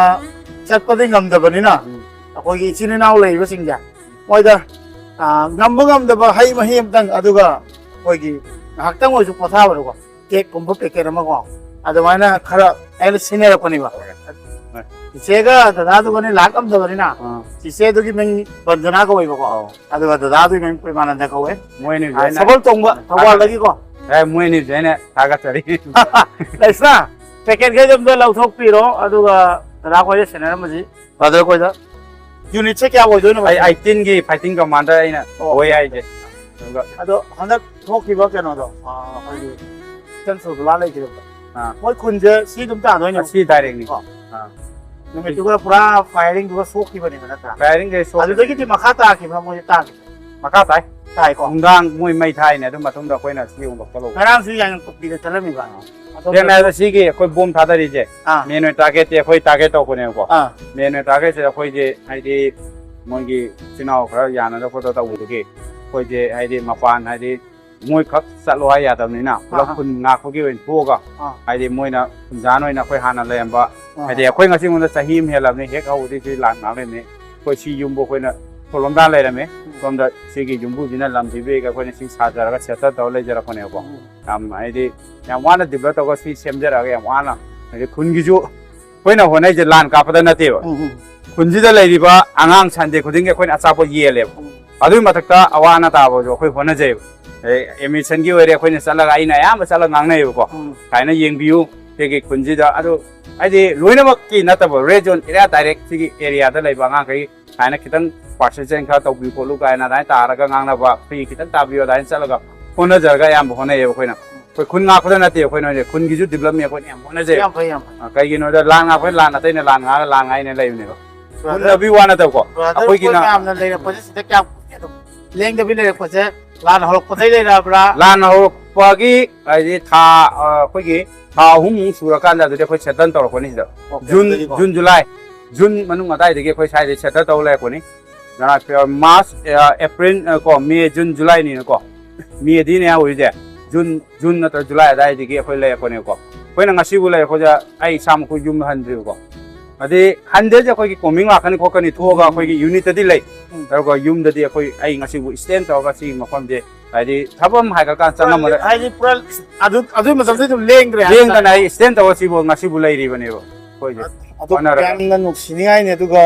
ꯆꯠꯄꯗꯤ ꯉꯝꯗꯕꯅꯤꯅ, ꯎꯝ꯫ ꯑꯩꯈꯣꯏꯒꯤ ꯏꯆꯤꯟ ꯏꯅꯥꯎ ꯂꯩꯔꯤꯕꯁꯤꯡꯁꯦ, ꯃꯣꯏꯗ, ꯑꯥ, ꯉꯝꯕ ꯉꯝꯗꯕ ꯍꯩ ꯃꯍꯤ ꯑꯃꯇꯪ, ꯑꯗꯨꯒ ꯑꯩꯈꯣꯏꯒꯤ ꯉꯥꯏꯍꯥꯛꯇꯪ ꯑꯣꯏꯔꯁꯨ ꯄꯣꯊꯥꯕꯗꯀꯣ, cake ꯀꯨꯝꯕ packet ꯑꯃꯀꯣ, ꯑꯗꯨꯃꯥꯏꯅ ꯈꯔ ꯑꯩꯅ ꯁꯤꯟꯅꯔꯛꯄꯅꯦꯕ꯫ ꯍꯣꯏ꯫ ꯏꯆꯦꯒ ꯗꯗꯥꯗꯨꯒꯅꯦ ꯂꯥꯛ ꯉꯝꯗꯕꯅꯤꯅ, ꯑꯥ꯫ ꯏꯆꯦꯗꯨꯒꯤ ꯃꯤꯡ ꯕꯟꯗꯅꯥ ꯀꯧꯋꯦꯕꯀꯣ꯫ ꯑꯧ꯫ ꯑꯗꯨꯒ ꯗꯗꯥꯗꯨꯒꯤ ꯃꯤꯡ ꯄ꯭ꯔꯦꯃꯥꯅꯟꯗ ꯀꯧꯋꯦ꯫ ꯃꯣꯏ ꯑꯅꯤꯁꯦ ꯑꯥ, ꯑꯩꯅ ꯁꯒꯣꯜ ꯇꯣꯡꯕ, ꯊꯧꯕꯥꯜꯗꯒꯤꯀꯣ꯫ ꯑꯦ, ꯃꯣꯏ ꯑꯅꯤꯁꯦ ꯑꯩꯅ ꯊꯥꯒꯠꯆꯔꯤ꯫ ꯂꯩꯁꯅꯥ, packet ꯈꯩꯗꯣ ꯑꯝꯇ ꯂꯧꯊꯣꯛꯄꯤꯔꯣ, ꯑꯗꯨꯒ ꯗꯗꯥ ꯈꯣꯏꯗ ꯁꯦꯟꯅꯔꯝꯃꯁꯤ꯫ Brother ꯈꯣꯏꯗ꯫ Unit ꯁꯦ ꯀꯌꯥ ꯑꯣꯏꯗꯣꯏꯅꯣ? ꯑꯩ eighteen ꯒꯤ fighting commander ꯑꯩꯅ ꯑꯣ꯫ ꯑꯣꯏ ꯍꯥꯏꯁꯦ꯫ ꯑꯗꯨꯒ ꯑꯗꯣ ꯍꯟꯗꯛ ꯊꯣꯛꯈꯤꯕ ꯀꯩꯅꯣꯗꯣ, ꯑꯥ, ꯑꯩꯈꯣꯏꯒꯤ Captain ꯁꯣꯔꯕꯂꯥ ꯂꯩꯈꯤꯗꯕꯗꯣ꯫ ꯑꯥ꯫ ꯃꯣꯏ ꯈꯨꯟꯁꯦ ꯁꯤ ꯑꯗꯨꯝ ꯇꯥꯗꯣꯏꯅꯦ꯫ ꯑꯁꯤ direct ꯅꯤ꯫ ꯀꯣ꯫ ꯑꯥ꯫ ꯅꯨꯃꯤꯠꯇꯨꯒ ꯄꯨꯔꯥ ꯐꯥꯏꯌꯔꯤꯡꯗꯨꯒ ꯁꯣꯛꯈꯤꯕꯅꯦꯕ ꯅꯠꯇ꯭ꯔꯥ? ꯐꯥꯏꯌꯔꯤꯡꯗꯩ ꯁꯣꯛꯈꯤꯕꯅꯦ꯫ ꯑꯗꯨꯗꯒꯤꯗꯤ ꯃꯈꯥ ꯇꯥꯈꯤꯕ꯭ꯔꯥ ꯃꯣꯏꯁꯦ ꯇꯥꯈꯤꯕ꯭ꯔꯥ? ꯃꯈꯥ ꯇꯥꯏ꯫ ꯇꯥꯏꯀꯣ? ꯅꯨꯡꯗꯥꯡ ꯃꯣꯏ ꯃꯩ ꯊꯥꯏꯅꯦ, ꯑꯗꯨ ꯃꯇꯨꯡꯗ ꯑꯩꯈꯣꯏꯅ ꯁꯤ ꯍꯣꯡꯗꯣꯛꯄ ꯂꯧꯕ꯫ ꯉꯔꯥꯡꯁꯨ ꯌꯥꯡꯉꯪꯄꯣꯛꯄꯤꯗ ꯆꯠꯂꯝꯃꯤꯕ? ꯑꯗꯣꯝꯗ ꯁꯦꯡꯅ ꯍꯥꯏꯔꯕꯗ ꯁꯤꯒꯤ ꯑꯩꯈꯣꯏ ꯕꯣꯝ ꯊꯥꯗꯔꯤꯁꯦ ꯑꯥ꯫ ꯃꯦꯟ ꯑꯣꯏꯅ ꯇꯥꯔꯒꯦꯠꯇꯤ ꯑꯩꯈꯣꯏ ꯇꯥꯔꯒꯦꯠ ꯇꯧꯕꯅꯦꯕꯀꯣ꯫ ꯑꯥ꯫ ꯃꯦꯟ ꯑꯣꯏꯅ ꯇꯥꯔꯒꯦꯠꯁꯦ ꯑꯩꯈꯣꯏꯁꯦ ꯍꯥꯏꯗꯤ ꯃꯣꯏꯒꯤ ꯏꯆꯤꯟ ꯏꯅꯥꯎ ꯈꯔ ꯌꯥꯅꯗ ꯈꯣꯠꯇ ꯇꯧꯕꯗꯨꯒꯤ ꯑꯩꯈꯣꯏꯁꯦ ꯍꯥꯏꯗꯤ ꯃꯄꯥꯟ ꯍꯥꯏꯗꯤ ꯃꯣꯏ ꯈꯛ ꯆꯠꯂꯣ ꯍꯥꯏ ꯌꯥꯗꯕꯅꯤꯅ ꯄꯨꯂꯞ ꯑꯥ꯫ ꯈꯨꯟ ꯉꯥꯛꯄꯒꯤ ꯑꯣꯏꯅ ꯊꯣꯛꯑꯒ ꯑꯥ꯫ ꯍꯥꯏꯗꯤ ꯃꯣꯏꯅ ꯈꯨꯟꯖꯥꯟ ꯑꯣꯏꯅ ꯑꯩꯈꯣꯏ ꯍꯥꯟꯅ ꯂꯩꯔꯝꯕ ꯑꯥ꯫ ꯍꯥꯏꯗꯤ ꯑꯩꯈꯣꯏ ꯉꯁꯤꯉꯣꯟꯗ ꯆꯍꯤ ꯑꯃ ꯍꯦꯜꯂꯕꯅꯤ ꯍꯦꯛ ꯍꯧꯕꯗꯒꯤ ꯁꯤ ꯂꯥꯟ ꯉꯥꯛ ꯂꯩꯕꯅꯤ꯫ ꯑꯩꯈꯣꯏ ꯁꯤ ꯌꯨꯝꯕꯨ ꯑꯩꯈꯣꯏꯅ ꯁꯣꯂꯣꯝꯗꯥ ꯂꯩꯔꯝꯃꯦ꯫ ꯁꯣꯝꯗ ꯁꯤꯒꯤ ꯌꯨꯝꯕꯨꯁꯤꯅ ꯂꯝ ꯄꯤꯕꯤꯔꯒ ꯑꯩꯈꯣꯏꯅ ꯁꯤ ꯁꯥꯖꯔꯒ ꯁꯦꯇꯜ ꯇꯧꯔ ꯂꯩꯖꯔꯛꯄꯅꯦꯕꯀꯣ꯫ ꯌꯥꯝ ꯍꯥꯏꯗꯤ ꯌꯥꯝ ꯋꯥꯅ ꯗꯤꯕꯂꯞ ꯇꯧꯔꯒ ꯁꯤ ꯁꯦꯝꯖꯔꯛꯑꯒ ꯌꯥꯝ ꯋꯥꯅ ꯍꯥꯏꯗꯤ ꯈꯨꯟꯒꯤꯁꯨ ꯑꯩꯈꯣꯏꯅ ꯍꯣꯠꯅꯩꯁꯦ ꯂꯥꯟ ꯀꯥꯞꯄꯗ ꯅꯠꯇꯦꯕ꯫ ꯎꯝ, ꯎꯝ꯫ ꯈꯨꯟꯁꯤꯗ ꯂꯩꯔꯤꯕ ꯑꯉꯥꯡ ꯁꯟꯗꯦ ꯈꯨꯗꯤꯡꯒꯤ ꯑꯩꯈꯣꯏꯅ ꯑꯆꯥꯄꯣꯠ ꯌꯦꯜꯂꯦꯕ꯫ ꯎꯝ꯫ ꯑꯗꯨꯒꯤ ꯃꯊꯛꯇ ꯑꯋꯥ ꯑꯅꯥ ꯇꯥꯕꯁꯨ ꯑꯩꯈꯣꯏ ꯍꯣꯠꯅꯖꯩꯕ꯫ ꯑꯦ, ꯑꯦꯗꯃꯤꯁꯟꯒꯤ ꯑꯣꯏꯔꯦ ꯑꯩꯈꯣꯏꯅ ꯆꯠꯂꯒ ꯑꯩꯅ ꯑꯌꯥꯝꯕ ꯆꯠꯂꯒ ꯉꯥꯡꯅꯩꯌꯦꯕꯀꯣ꯫ ꯎꯝ꯫ ꯁꯨꯃꯥꯏꯅ ꯌꯦꯡꯕꯤꯌꯨ ꯁꯤꯒꯤ ꯈꯨꯟꯁꯤꯗ꯫ ꯑꯗꯨ ꯍꯥꯏꯗꯤ ꯂꯣꯏꯅꯃꯛꯀꯤ ꯅꯠꯇꯕ ꯔꯦꯗ ꯖꯣꯟ ꯑꯦꯔꯤꯌꯥ ꯗꯥꯏꯔꯦꯛ ꯁꯤꯒꯤ ꯑꯦꯔꯤꯌꯥꯗ ꯂꯩꯕ ꯑꯉꯥꯡꯈꯩ ꯁꯨꯃꯥꯏꯅ ꯈꯤꯇꯪ ꯄꯥꯔꯁꯦꯟ ꯈꯔ ꯇꯧꯕꯤꯌꯨ ꯈꯣꯠꯂꯨ ꯀꯥꯏꯅ ꯑꯗꯨꯃꯥꯏꯅ ꯇꯥꯔꯒ ꯉꯥꯡꯅꯕ ꯐ꯭ꯔꯤ ꯈꯤꯇꯪ ꯇꯥꯕꯤꯌꯨ ꯑꯗꯨꯃꯥꯏꯅ ꯆꯠꯂꯒ ꯍꯣꯠꯅꯖꯔꯒ ꯑꯌꯥꯝꯕ ꯍꯣꯠꯅꯩꯌꯦꯕ ꯑꯩꯈꯣꯏꯅ꯫ ꯑꯩꯈꯣꯏ ꯈꯨꯟ ꯉꯥꯛꯄꯗ ꯅꯠꯇꯦ ꯑꯩꯈꯣꯏꯅ ꯍꯧꯖꯤꯛ ꯈꯨꯟꯒꯤꯁꯨ ꯗꯤꯕꯂꯞꯃꯦꯟ ꯑꯩꯈꯣꯏꯅ ꯌꯥꯝ ꯍꯣꯠꯅꯖꯩ꯫ ꯌꯥꯝ ꯐꯩ, ꯌꯥꯝ ꯐꯩ꯫ ꯑ, ꯀꯩꯒꯤꯅꯣꯗ ꯂꯥꯟ ꯉꯥꯛꯄ ꯂꯥꯟ ꯑꯇꯩꯅ ꯂꯥꯟ ꯉꯥꯛꯑꯒ ꯂꯥꯟ ꯉꯥꯏꯅ ꯂꯩꯕꯅꯦꯕ꯫ Brother, ꯍꯨꯟꯅꯕꯤ ꯋꯥ ꯅꯠꯇꯕꯀꯣ꯫ Brother, ꯑꯩꯈꯣꯏꯒꯤꯅ ꯑꯩꯈꯣꯏ ꯃꯌꯥꯝꯅ ꯂꯩꯔꯛꯄꯁꯦ ꯁꯤꯗ ꯀꯌꯥꯝ ꯀꯨꯏꯔꯦ ꯑꯗꯨꯝ ꯂꯦꯡꯗꯕꯤ ꯂꯩꯔꯛꯄꯁꯦ? ꯂꯥꯟ ꯍꯧꯔꯛꯄꯗꯩ ꯂꯩꯔꯛꯑꯕ꯭ꯔꯥ? ꯂꯥꯟ ꯍꯧꯔꯛꯄꯒꯤ ꯍꯥꯏꯗꯤ ꯊꯥ ꯑ, ꯑꯩꯈꯣꯏꯒꯤ ꯊꯥ ꯑꯍꯨꯝꯃꯨꯛ ꯁꯨꯔꯀꯥꯟꯗ ꯑꯗꯨꯗꯤ ꯑꯩꯈꯣꯏ ꯁꯦꯇꯜ ꯇꯧꯔꯛꯄꯅꯤ ꯁꯤꯗ꯫ Okay, ꯖꯨꯟ ꯑꯗꯨꯗꯤꯀꯣ꯫ ꯖꯨꯟ ꯖꯨꯂꯥꯏ ꯖꯨꯟ ꯃꯅꯨꯡ ꯑꯗꯥꯏꯗꯒꯤ ꯑꯩꯈꯣꯏ ꯁ꯭ꯋꯥꯏꯗ ꯁꯦꯇꯜ ꯇꯧ ꯂꯩꯔꯛꯄꯅꯤ꯫ ꯖꯅꯋꯥꯔꯤ, ꯐꯦꯕ꯭ꯔꯨꯋꯥꯔꯤ, ꯃꯥꯔꯆ, ꯑ, ꯑꯦꯄ꯭ꯔꯤꯜ, ꯑ, ꯀꯣ ꯃꯦ ꯖꯨꯟ ꯖꯨꯂꯥꯏꯅꯤꯅꯀꯣ꯫ ꯃꯦꯗꯤꯅꯦ ꯑꯣꯏꯔꯤꯁꯦ꯫ ꯖꯨꯟ ꯖꯨꯟ ꯅꯠꯇ꯭ꯔ ꯖꯨꯂꯥꯏ ꯑꯗꯥꯏꯗꯒꯤ ꯑꯩꯈꯣꯏ ꯂꯩꯔꯛꯄꯅꯦꯕꯀꯣ꯫ ꯑꯩꯈꯣꯏꯅ ꯉꯁꯤꯕꯨ ꯂꯩꯔꯛꯄꯁꯦ ꯑꯩ ꯏꯁꯥꯃꯛ ꯑꯩꯈꯣꯏ ꯌꯨꯝ ꯍꯟꯗ꯭ꯔꯤꯕꯀꯣ꯫ ꯑꯗꯩ ꯍꯟꯗꯦꯁꯦ ꯑꯩꯈꯣꯏꯒꯤ ꯀꯣꯃꯤꯡ ꯂꯥꯛꯀꯅꯤ ꯈꯣꯠꯀꯅꯤ ꯊꯣꯛꯑꯒ ꯑꯩꯈꯣꯏꯒꯤ ꯌꯨꯅꯤꯠꯇꯗꯤ ꯂꯩ꯫ ꯎꯝ꯫ ꯑꯗꯨꯒ ꯌꯨꯝꯗꯗꯤ ꯑꯩꯈꯣꯏ ꯑꯩ ꯉꯁꯤꯕꯨ ꯏꯁꯇꯦꯟ ꯇꯧꯔꯒ ꯁꯤꯒꯤ ꯃꯐꯝꯁꯦ ꯍꯥꯏꯗꯤ ꯊꯕꯛ ꯑꯃ ꯍꯥꯏꯒꯠꯀꯥꯟꯗ ꯆꯪꯉꯝꯃꯗ ꯍꯥꯏꯗꯤ ꯄꯨꯔꯥ ꯑꯗꯨ ꯑꯗꯨꯒꯤ ꯃꯇꯝꯗ ꯑꯗꯨꯝ ꯂꯦꯡꯗ꯭ꯔꯦ ꯍꯥꯏꯕ ꯂꯦꯡꯗꯅ ꯇꯥꯔꯦ꯫ ꯑꯩ ꯏꯁꯇꯦꯟ ꯇꯧꯔ ꯁꯤꯕꯨ ꯉꯁꯤꯕꯨ ꯂꯩꯔꯤꯕꯅꯦꯕ ꯑꯩꯈꯣꯏꯁꯦ꯫ ꯑꯗꯨ ꯍꯣꯠꯅꯔꯒ꯫ ꯌꯥꯝꯅ ꯅꯨꯡꯁꯤꯅꯤꯡꯉꯥꯏꯅꯤ꯫ ꯑꯗꯨꯒ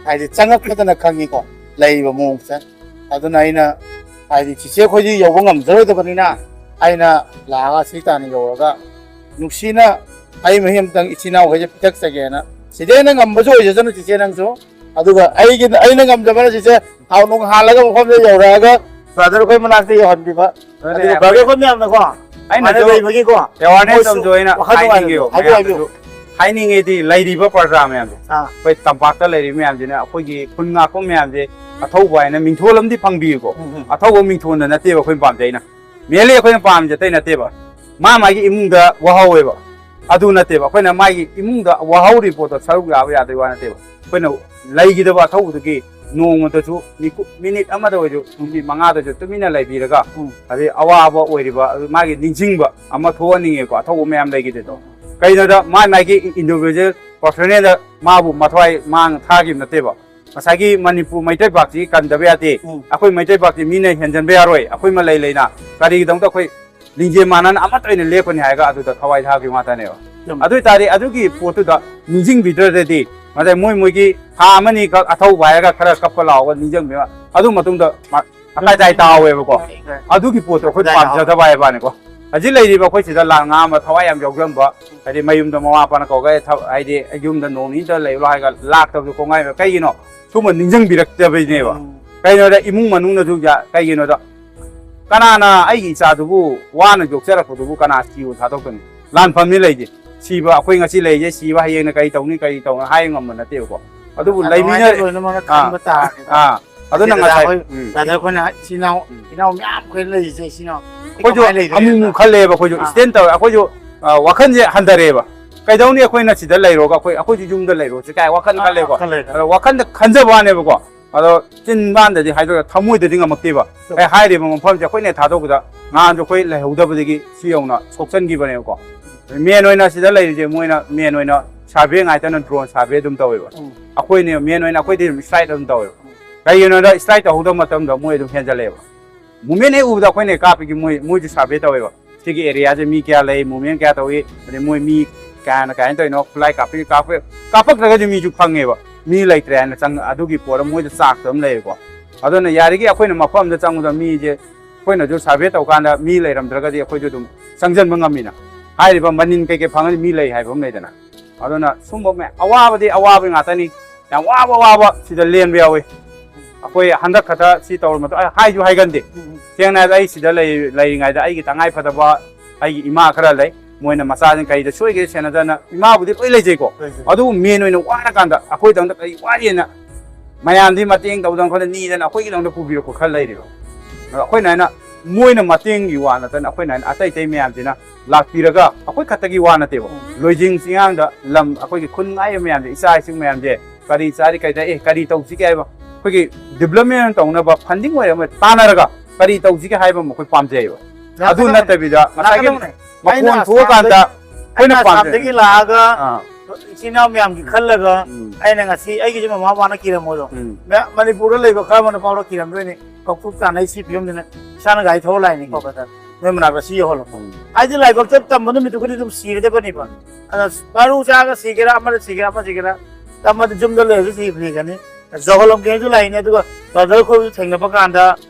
ꯍꯥꯏꯗꯤ ꯆꯪꯉꯛꯄꯗꯅ ꯈꯪꯉꯤꯀꯣ ꯂꯩꯔꯤꯕ ꯃꯑꯣꯡꯁꯦ꯫ ꯑꯗꯨꯅ ꯑꯩꯅ ꯍꯥꯏꯗꯤ ꯆꯤꯆꯦ ꯑꯩꯈꯣꯏꯗꯤ ꯌꯧꯕ ꯉꯝꯖꯔꯣꯏꯗꯕꯅꯤꯅ ꯑꯩꯅ ꯂꯥꯛꯑꯒ ꯁꯤ ꯇꯥꯟꯅ ꯌꯧꯔꯒ ꯅꯨꯡꯁꯤꯅ ꯑꯩ ꯃꯍꯤ ꯑꯃꯇꯪ ꯏꯆꯤꯟ ꯏꯅꯥꯎꯈꯩꯁꯦ ꯄꯤꯊꯛꯆꯒꯦꯅ꯫ ꯁꯤꯗꯩ ꯍꯦꯟꯅ ꯉꯝꯕꯁꯨ ꯑꯣꯏꯖꯁꯅꯨ ꯆꯤꯆꯦ ꯅꯪꯁꯨ꯫ ꯑꯗꯨꯒ ꯑꯩꯒꯤ ꯑꯩꯅ ꯉꯝꯖꯕꯅ ꯆꯤꯆꯦ ꯊꯥꯎ ꯅꯨꯡ ꯍꯥꯜꯂꯒ ꯃꯐꯝꯗ ꯌꯧꯔꯛꯑꯒ brother ꯑꯩꯈꯣꯏ ꯃꯅꯥꯛꯇ ꯌꯧꯍꯟꯕꯤꯕ꯫ ꯑꯗꯨꯅꯦ ꯑꯗꯨꯒ ꯑꯩꯈꯣꯏ brother ꯑꯩꯈꯣꯏ ꯃꯌꯥꯝꯅꯀꯣ ꯑꯩꯅꯁꯨ ꯑꯗꯨꯃꯥꯏꯅ ꯂꯩꯕꯒꯤꯀꯣ awareness ꯃꯣꯏꯁꯨ ꯑꯃꯁꯨ ꯑꯩꯅ ꯋꯥꯈꯜ ꯍꯥꯏꯅꯤꯡꯉꯦꯕ ꯅꯨꯡꯉꯥꯏꯅ ꯍꯥꯏꯕꯤꯌꯨ, ꯍꯥꯏꯕꯤꯌꯨ꯫ ꯃꯌꯥꯝꯗꯁꯨ꯫ ꯍꯥꯏꯅꯤꯡꯉꯤꯗꯤ ꯂꯩꯔꯤꯕ ꯄ꯭ꯔꯖꯥ ꯃꯌꯥꯝꯁꯦ, ꯑꯥ ꯑꯩꯈꯣꯏ ꯇꯝꯄꯥꯛꯇ ꯂꯩꯔꯤꯕ ꯃꯌꯥꯝꯁꯤꯅ ꯑꯩꯈꯣꯏꯒꯤ ꯈꯨꯟ ꯉꯥꯛꯄ ꯃꯌꯥꯝꯁꯦ ꯑꯊꯧꯕ ꯍꯥꯏꯅ ꯃꯤꯡꯊꯣꯜ ꯑꯃꯗꯤ ꯐꯪꯕꯤꯌꯨꯀꯣ꯫ ꯎꯝ, ꯎꯝ꯫ ꯑꯊꯧꯕ ꯃꯤꯡꯊꯣꯜꯗ ꯅꯠꯇꯦꯕ ꯑꯩꯈꯣꯏꯅ ꯄꯥꯝꯖꯩꯅ, ꯃꯦꯟꯂꯤ ꯑꯩꯈꯣꯏꯅ ꯄꯥꯝꯃꯤꯁꯦ ꯑꯇꯩ ꯅꯠꯇꯦꯕ, ꯃꯥ ꯃꯥꯒꯤ ꯏꯃꯨꯡꯗ ꯋꯥꯍꯧꯋꯦꯕ, ꯑꯗꯨ ꯅꯠꯇꯦꯕ꯫ ꯑꯩꯈꯣꯏꯅ ꯃꯥꯒꯤ ꯏꯃꯨꯡꯗ ꯋꯥꯍꯧꯔꯤꯕ ꯄꯣꯠꯇꯣ ꯁꯔꯨꯛ ꯌꯥꯕ ꯌꯥꯗꯕꯒꯤ ꯋꯥ ꯅꯠꯇꯦꯕ꯫ ꯑꯩꯈꯣꯏꯅ ꯂꯩꯈꯤꯗꯕ ꯑꯊꯧꯕꯗꯨꯒꯤ ꯅꯣꯡꯃꯗꯁꯨ ꯃꯤꯀꯨꯞ ꯃꯤꯅꯤꯠ ꯑꯃꯗ ꯑꯣꯏꯔꯁꯨ ꯅꯨꯃꯤꯠ ꯃꯉꯥꯗꯁꯨ ꯇꯨꯃꯤꯟꯅ ꯂꯩꯕꯤꯔꯒ, ꯎꯝ꯫ ꯑꯗꯩ ꯑꯋꯥꯕ ꯑꯣꯏꯔꯤꯕ ꯑꯗꯨ ꯃꯥꯒꯤ ꯅꯤꯡꯁꯤꯡꯕ ꯑꯃ ꯊꯣꯛꯍꯟꯅꯤꯡꯉꯦꯀꯣ, ꯑꯊꯧꯕ ꯃꯌꯥꯝ ꯂꯩꯈꯤꯗꯦꯗꯣ꯫ ꯀꯩꯅꯣꯗ ꯃꯥꯏ ꯃꯥꯒꯤ ꯏꯟꯗꯤꯕꯤꯖꯨꯋꯦꯜ ꯄꯔꯁꯅꯦꯜꯗ ꯃꯥꯕꯨ ꯃꯊ꯭ꯋꯥꯏ ꯃꯥꯡ ꯊꯥꯈꯤꯕ ꯅꯠꯇꯦꯕ꯫ ꯉꯁꯥꯏꯒꯤ ꯃꯅꯤꯄꯨꯔ ꯃꯩꯇꯩ ꯄꯥꯛꯁꯤ ꯀꯟꯗꯕ ꯌꯥꯗꯦ꯫ ꯎꯝ꯫ ꯑꯩꯈꯣꯏ ꯃꯩꯇꯩ ꯄꯥꯛꯁꯤ ꯃꯤꯅ ꯍꯦꯟꯖꯟꯕ ꯌꯥꯔꯣꯏ꯫ ꯑꯩꯈꯣꯏ ꯃ ꯂꯩ ꯂꯩꯅ ꯀꯔꯤꯒꯤꯗꯃꯛꯇ ꯑꯩꯈꯣꯏ ꯂꯤꯡꯖꯦꯜ ꯃꯥꯟꯅꯅ ꯑꯃꯠꯇ ꯑꯣꯏꯅ ꯂꯦꯞꯀꯅꯤ ꯍꯥꯏꯔꯒ ꯑꯗꯨꯗ ꯊꯋꯥꯏ ꯊꯥꯈꯤꯕ ꯉꯥꯛꯇꯅꯦꯕ꯫ ꯆꯨꯝꯃꯦ꯫ ꯑꯗꯨ ꯑꯣꯏꯇꯥꯔꯗꯤ ꯑꯗꯨꯒꯤ ꯄꯣꯠꯇꯨꯗ ꯅꯤꯡꯁꯤꯡꯕꯤꯗ꯭ꯔꯗꯤ ꯉꯁꯥꯏ ꯃꯣꯏ ꯃꯣꯏꯒꯤ ꯊꯥ ꯑꯃꯅꯤ ꯈꯛ ꯑꯊꯧꯕ ꯍꯥꯏꯔꯒ ꯈꯔ ꯀꯞꯄ ꯂꯥꯎꯔꯒ ꯅꯤꯡꯁꯤꯡꯕꯤꯕ, ꯑꯗꯨ ꯃꯇꯨꯡꯗ ꯃ-, ꯑꯀꯥꯏ ꯑꯀꯥꯏ ꯇꯥꯍꯧꯋꯦꯕꯀꯣ꯫ ꯑꯗꯨꯒꯤ ꯄꯣꯠꯇꯣ ꯑꯩꯈꯣꯏ ꯑꯀꯥꯏ ꯇꯥꯍꯧꯋꯦ꯫ ꯄꯥꯝꯖꯗꯕ ꯍꯥꯏꯕꯅꯤꯀꯣ꯫ ꯍꯧꯖꯤꯛ ꯂꯩꯔꯤꯕ ꯑꯩꯈꯣꯏ ꯁꯤꯗ ꯂꯥꯟ ꯉꯥ ꯑꯃ ꯊꯋꯥꯏ ꯌꯥꯝ ꯌꯥꯎꯖꯟꯕ, ꯍꯥꯏꯗꯤ ꯃꯌꯨꯝꯗ ꯃꯃꯥ ꯃꯄꯥꯅ ꯀꯧꯔꯒ "ꯑꯦ, ꯊ-, ꯍꯥꯏꯗꯤ ꯌꯨꯝꯗ ꯅꯣꯡ ꯅꯤꯅꯤꯇ ꯂꯩꯔꯨ" ꯍꯥꯏꯔꯒ ꯂꯥꯛꯇꯕꯁꯨ ꯀꯣꯡꯒꯥꯏ ꯑꯃ꯫ ꯀꯩꯒꯤꯅꯣ? ꯁꯨꯝꯕ ꯅꯤꯡꯁꯤꯡꯕꯤꯔꯛꯇꯕꯩꯅꯦꯕ꯫ ꯎꯝ꯫ ꯀꯩꯅꯣꯗ ꯏꯃꯨꯡ ꯃꯅꯨꯡꯅꯁꯨ ꯌꯥ-, ꯀꯩꯒꯤꯅꯣꯗ ꯀꯅꯥꯅ ꯑꯩꯒꯤ ꯏꯆꯥꯗꯨꯕꯨ ꯋꯥꯅ ꯌꯣꯛꯆꯔꯛꯄꯗꯨꯕꯨ ꯀꯅꯥ ꯁꯤꯌꯣ ꯊꯥꯗꯣꯛꯀꯅꯤ? ꯂꯥꯟꯐꯝꯅꯤ ꯂꯩꯁꯦ꯫ ꯁꯤꯕ ꯑꯩꯈꯣꯏ ꯉꯁꯤ ꯂꯩꯁꯦ, ꯁꯤꯕ ꯍꯌꯦꯡꯅ ꯀꯔꯤ ꯇꯧꯅꯤ, ꯀꯔꯤ ꯇꯧꯅꯤ ꯍꯥꯏ ꯉꯝꯕ ꯅꯠꯇꯦꯕꯀꯣ꯫ ꯑꯗꯨꯕꯨ ꯑꯗꯨꯃꯥꯏꯅ ꯂꯩꯃꯤꯟꯅ-, ꯂꯣꯏꯅꯃꯛꯅ ꯑꯥ, ꯈꯟꯕ ꯇꯥꯔꯗꯤ꯫ ꯑꯥ, ꯑꯗꯨꯅ ꯁꯤꯗ ꯉꯁꯥꯏ, ꯑꯩꯈꯣꯏ ꯎꯝ꯫ ꯕ꯭ꯔꯗꯔ ꯑꯩꯈꯣꯏꯅ ꯏꯆꯤꯟ ꯏꯅꯥꯎ, ꯎꯝ꯫ ꯏꯅꯥꯎ ꯃꯌꯥꯝ ꯑꯩꯈꯣꯏ ꯂꯩꯔꯤꯁꯦ ꯏꯆꯤꯟ ꯏꯅꯥꯎ ꯑꯩꯈꯣꯏꯁꯨ ꯀꯃꯥꯏꯅ ꯂꯩꯗꯣꯏꯅꯣ? ꯑꯃꯨꯛꯃꯨꯛ ꯈꯜꯂꯦꯕ, ꯑꯩꯈꯣꯏꯁꯨ ꯑꯥ꯫ ꯏꯁꯇꯦꯟ ꯇꯧꯔꯦ, ꯑꯩꯈꯣꯏꯁꯨ, ꯑ, ꯋꯥꯈꯜꯁꯦ ꯍꯟꯊꯔꯛꯑꯦꯕ꯫ ꯀꯩꯗꯧꯅꯤ ꯑꯩꯈꯣꯏꯅ ꯁꯤꯗ ꯂꯩꯔꯣꯒ ꯑꯩꯈꯣꯏ, ꯑꯩꯈꯣꯏꯁꯨ ꯌꯨꯝꯗ ꯂꯩꯔꯣꯁꯦ ꯀꯥꯏ ꯋꯥꯈꯜ ꯑꯥ, ꯈꯜꯂꯦꯀꯣ꯫ ꯈꯜꯂꯦ꯫ ꯑꯗꯣ ꯋꯥꯈꯜꯗ ꯈꯟꯖꯕ ꯋꯥꯅꯦꯕꯀꯣ꯫ ꯑꯗꯣ ꯆꯤꯟꯕꯥꯟꯗꯗꯤ ꯍꯥꯏꯗꯣꯛꯑꯒ ꯊꯃꯣꯏꯗꯗꯤ ꯉꯝꯃꯛꯇꯦꯕ꯫ ꯆꯨꯝꯃꯦ꯫ ꯑꯩ ꯍꯥꯏꯔꯤꯕ ꯃꯐꯝꯁꯦ ꯑꯩꯈꯣꯏꯅ ꯊꯥꯗꯣꯛꯄꯗ ꯉꯍꯥꯟꯁꯨ ꯑꯩꯈꯣꯏ ꯂꯩꯍꯧꯗꯕꯗꯒꯤ ꯁꯤ ꯌꯧꯅ ꯁꯣꯛꯆꯟꯈꯤꯕꯅꯦꯕꯀꯣ꯫ ꯃꯦꯟ ꯑꯣꯏꯅ ꯁꯤꯗ ꯂꯩꯔꯤꯁꯦ ꯃꯣꯏꯅ ꯃꯦꯟ ꯑꯣꯏꯅ ꯁꯥꯔꯚꯦ ꯉꯥꯛꯇꯅ, ꯗ꯭ꯔꯣꯟ ꯁꯥꯔꯚꯦ ꯑꯗꯨꯝ ꯇꯧꯋꯦꯕ꯫ ꯎꯝ꯫ ꯑꯩꯈꯣꯏꯅꯦ ꯃꯦꯟ ꯑꯣꯏꯅ ꯑꯩꯈꯣꯏꯗꯤ ꯑꯗꯨꯝ ꯏꯁꯇ꯭ꯔꯥꯏꯛ ꯑꯗꯨꯝ ꯇꯧꯋꯦꯕ꯫ ꯀꯩꯒꯤꯅꯣꯗ ꯏꯁꯇ꯭ꯔꯥꯏꯛ ꯇꯧꯍꯧꯗꯕ ꯃꯇꯝꯗ ꯃꯣꯏ ꯑꯗꯨꯝ ꯍꯦꯟꯖꯜꯂꯛꯑꯦꯕ꯫ ꯃꯨꯞꯃꯦꯟ ꯍꯦꯛ ꯎꯕꯗ ꯑꯩꯈꯣꯏꯅ ꯀꯥꯞꯄꯤꯒꯤ ꯃꯣꯏ, ꯃꯣꯏꯁꯨ ꯁꯥꯔꯚꯦ ꯇꯧꯋꯦꯕ꯫ ꯁꯤꯒꯤ ꯑꯦꯔꯤꯌꯥꯁꯦ ꯃꯤ ꯀꯌꯥ ꯂꯩ, ꯃꯨꯞꯃꯦꯟ ꯀꯌꯥ ꯇꯧꯏ, ꯑꯗꯩ ꯃꯣꯏ ꯃꯤ ꯀꯌꯥꯅ ꯀꯃꯥꯏꯅ ꯇꯧꯔꯤꯅꯣ, ꯈꯨꯠꯂꯥꯏ ꯀꯥꯞꯄꯤ, ꯀꯥꯞꯄ-, ꯀꯥꯞꯄꯛꯇ꯭ꯔꯒꯗꯤ ꯃꯤꯁꯨ ꯈꯪꯉꯦꯕ꯫ ꯃꯤ ꯂꯩꯇ꯭ꯔꯦ ꯍꯥꯏꯅ ꯆꯪ-, ꯑꯗꯨꯒꯤ ꯄꯣꯠ ꯑꯃ ꯃꯣꯏꯗ ꯆꯥꯛꯇ ꯑꯃ ꯂꯩꯌꯦꯀꯣ꯫ ꯑꯗꯨꯅ ꯌꯥꯔꯤꯒꯩ ꯑꯩꯈꯣꯏꯅ ꯃꯐꯝ ꯑꯃꯗ ꯆꯪꯕꯗ ꯃꯤꯁꯦ ꯑꯩꯈꯣꯏꯅꯁꯨ ꯁꯥꯔꯚꯦ ꯇꯧꯀꯥꯟꯗ ꯃꯤ ꯂꯩꯔꯝꯗ꯭ꯔꯒꯗꯤ ꯑꯩꯈꯣꯏꯁꯨ ꯑꯗꯨꯝ ꯆꯪꯁꯤꯟꯕ ꯉꯝꯃꯤꯅ꯫ ꯍꯥꯏꯔꯤꯕ ꯃꯅꯤꯟ ꯀꯩꯀꯩ ꯐꯪꯉꯗꯤ ꯃꯤ ꯂꯩ ꯍꯥꯏꯕ ꯑꯃ ꯂꯩꯗꯅ꯫ ꯑꯗꯨꯅ ꯁꯨꯝꯕ ꯃꯌꯥꯝ, ꯑꯋꯥꯕꯗꯤ ꯑꯋꯥꯕ ꯉꯥꯛꯇꯅꯤ꯫ ꯌꯥꯝ ꯋꯥꯕ ꯋꯥꯕ ꯁꯤꯗ ꯂꯦꯟꯕ ꯌꯥꯎꯋꯤ꯫ ꯑꯩꯈꯣꯏ ꯍꯟꯗꯛ ꯈꯛꯇ ꯁꯤ ꯇꯧꯔ ꯃꯇꯨꯡ ꯑꯩ ꯍꯥꯏꯁꯨ ꯍꯥꯏꯒꯟꯗꯦ꯫ ꯎꯝ꯫ ꯁꯦꯡꯅ ꯍꯥꯏꯔꯕꯗ ꯑꯩ ꯁꯤꯗ ꯂꯩ-, ꯂꯩꯔꯤꯉꯩꯗ ꯑꯩꯒꯤ ꯇꯉꯥꯏ ꯐꯗꯕ ꯑꯩꯒꯤ ꯏꯃꯥ ꯈꯔ ꯂꯩ, ꯃꯣꯏꯅ ꯃꯆꯥꯁꯤꯡ ꯀꯔꯤꯗ ꯁꯣꯏꯒꯦ ꯁꯦꯟꯅꯗꯅ, ꯏꯃꯥꯕꯨꯗꯤ ꯂꯣꯏ ꯂꯩꯖꯩꯀꯣ꯫ ꯂꯩꯖꯩ꯫ ꯑꯗꯨꯕꯨ ꯃꯦꯟ ꯑꯣꯏꯅ ꯋꯥꯔꯀꯥꯟꯗ ꯑꯩꯈꯣꯏꯗꯪꯗ ꯀꯔꯤ ꯋꯥꯔꯤꯅ ꯃꯌꯥꯝꯗꯤ ꯃꯇꯦꯡ ꯇꯧꯗꯅ ꯈꯣꯠꯇꯅ ꯅꯤꯗꯅ ꯑꯩꯈꯣꯏꯒꯤꯗꯃꯛꯇ ꯄꯨꯕꯤꯔꯛꯄ ꯈꯔ ꯂꯩꯔꯦꯕ꯫ ꯑꯗꯣ ꯑꯩꯈꯣꯏꯅ ꯍꯥꯏꯅ ꯃꯣꯏꯅ ꯃꯇꯦꯡꯒꯤ ꯋꯥ ꯅꯠꯇꯅ ꯑꯩꯈꯣꯏꯅ ꯍꯥꯏꯅ ꯑꯇꯩ ꯑꯇꯩ ꯃꯌꯥꯝꯁꯤꯅ ꯂꯥꯛꯄꯤꯔꯒ ꯑꯩꯈꯣꯏ ꯈꯛꯇꯒꯤ ꯋꯥ ꯅꯠꯇꯦꯕ꯫ ꯎꯝ꯫ ꯂꯣꯏꯖꯤꯡ ꯆꯤꯡꯌꯥꯡꯗ ꯂꯝ ꯑꯩꯈꯣꯏꯒꯤ ꯈꯨꯟ ꯉꯥꯛꯏꯕ ꯃꯌꯥꯝꯁꯦ, ꯏꯆꯥ ꯏꯁꯤꯡ ꯃꯌꯥꯝꯁꯦ ꯀꯔꯤ ꯆꯥꯔꯤ, ꯀꯔꯤ ꯊꯛꯏ, ꯀꯔꯤ ꯇꯧꯁꯤꯒꯦ ꯍꯥꯏꯕ ꯑꯩꯈꯣꯏꯒꯤ development ꯇꯧꯅꯕ funding ꯑꯣꯏꯔ ꯑꯃ ꯇꯥꯟꯅꯔꯒ ꯀꯔꯤ ꯇꯧꯁꯤꯒꯦ ꯍꯥꯏꯕ ꯑꯃ ꯑꯩꯈꯣꯏ ꯄꯥꯝꯖꯩꯌꯦꯕ꯫ ꯑꯗꯨ ꯂꯥꯛꯀꯗꯧꯅꯦ꯫ ꯅꯠꯇꯕꯤꯗ ꯉꯁꯥꯏꯒꯤ ꯂꯥꯛꯀꯗꯧꯅꯦ꯫ ꯑꯩꯅ ꯃꯈꯣꯟ ꯊꯣꯛꯑꯀꯥꯟꯗ ꯑꯁꯥꯝꯗꯒꯤ, ꯑꯩꯈꯣꯏꯅ ꯑꯩꯅ ꯄꯥꯝꯖꯩ꯫ ꯑꯁꯥꯝꯗꯒꯤ ꯂꯥꯛꯑꯒ ꯑꯥ꯫ ꯏꯆꯤꯟ ꯏꯅꯥꯎ ꯃꯌꯥꯝꯒꯤ ꯈꯜꯂꯒ ꯎꯝ꯫ ꯑꯩꯅ ꯉꯁꯤ ꯑꯩꯒꯤꯁꯨ ꯃꯃꯥ ꯃꯄꯥꯅ ꯀꯤꯔꯝꯃꯣꯏꯗꯣ꯫ ꯎꯝ꯫ ꯃ-, ꯃꯅꯤꯄꯨꯔꯗ ꯂꯩꯕ ꯈꯔ ꯑꯃꯅ ꯐꯥꯎꯔ ꯀꯤꯔꯝꯗꯣꯏꯅꯤ꯫ ꯀꯧꯊꯣꯛ ꯇꯥꯅ ꯑꯩ ꯁꯤ ꯐꯤꯕꯝꯁꯤꯅ ꯏꯁꯥꯅ ꯒꯥꯔꯤ ꯊꯧꯔ ꯂꯥꯛꯏꯅꯤ ꯎꯝ꯫ ꯀꯣꯜꯀꯇꯥꯗ꯫ ꯅꯣꯏ ꯃꯅꯥꯛꯇ ꯁꯤ ꯌꯧꯍꯜꯂꯛꯄ꯫ ꯎꯝ꯫ ꯑꯩꯗꯤ ꯂꯥꯏꯕꯛꯇ ꯇꯝꯕ ꯅꯨꯃꯤꯠꯇꯨ ꯈꯨꯗꯤꯡ ꯑꯗꯨꯝ ꯁꯤꯔꯗꯕꯅꯦꯕ꯫ ꯑꯗ ꯃꯔꯨ ꯆꯥꯒ ꯁꯤꯒꯦꯔꯥ, ꯑꯃꯗ ꯁꯤꯒꯦꯔꯥ, ꯑꯃ ꯁꯤꯒꯦꯔꯥ, ꯇꯝꯕꯗꯤ ꯌꯨꯝꯗ ꯂꯩꯔꯁꯨ ꯁꯤ ꯐꯤꯒꯅꯤ꯫ ꯌꯧꯍꯜꯂꯝꯒꯦ ꯍꯥꯏꯁꯨ ꯂꯥꯛꯏꯅꯦ꯫ ꯑꯗꯨꯒ ꯕ꯭ꯔꯗꯔ ꯑꯩꯈꯣꯏꯕꯨ ꯊꯦꯡꯅꯕ ꯀꯥꯟꯗ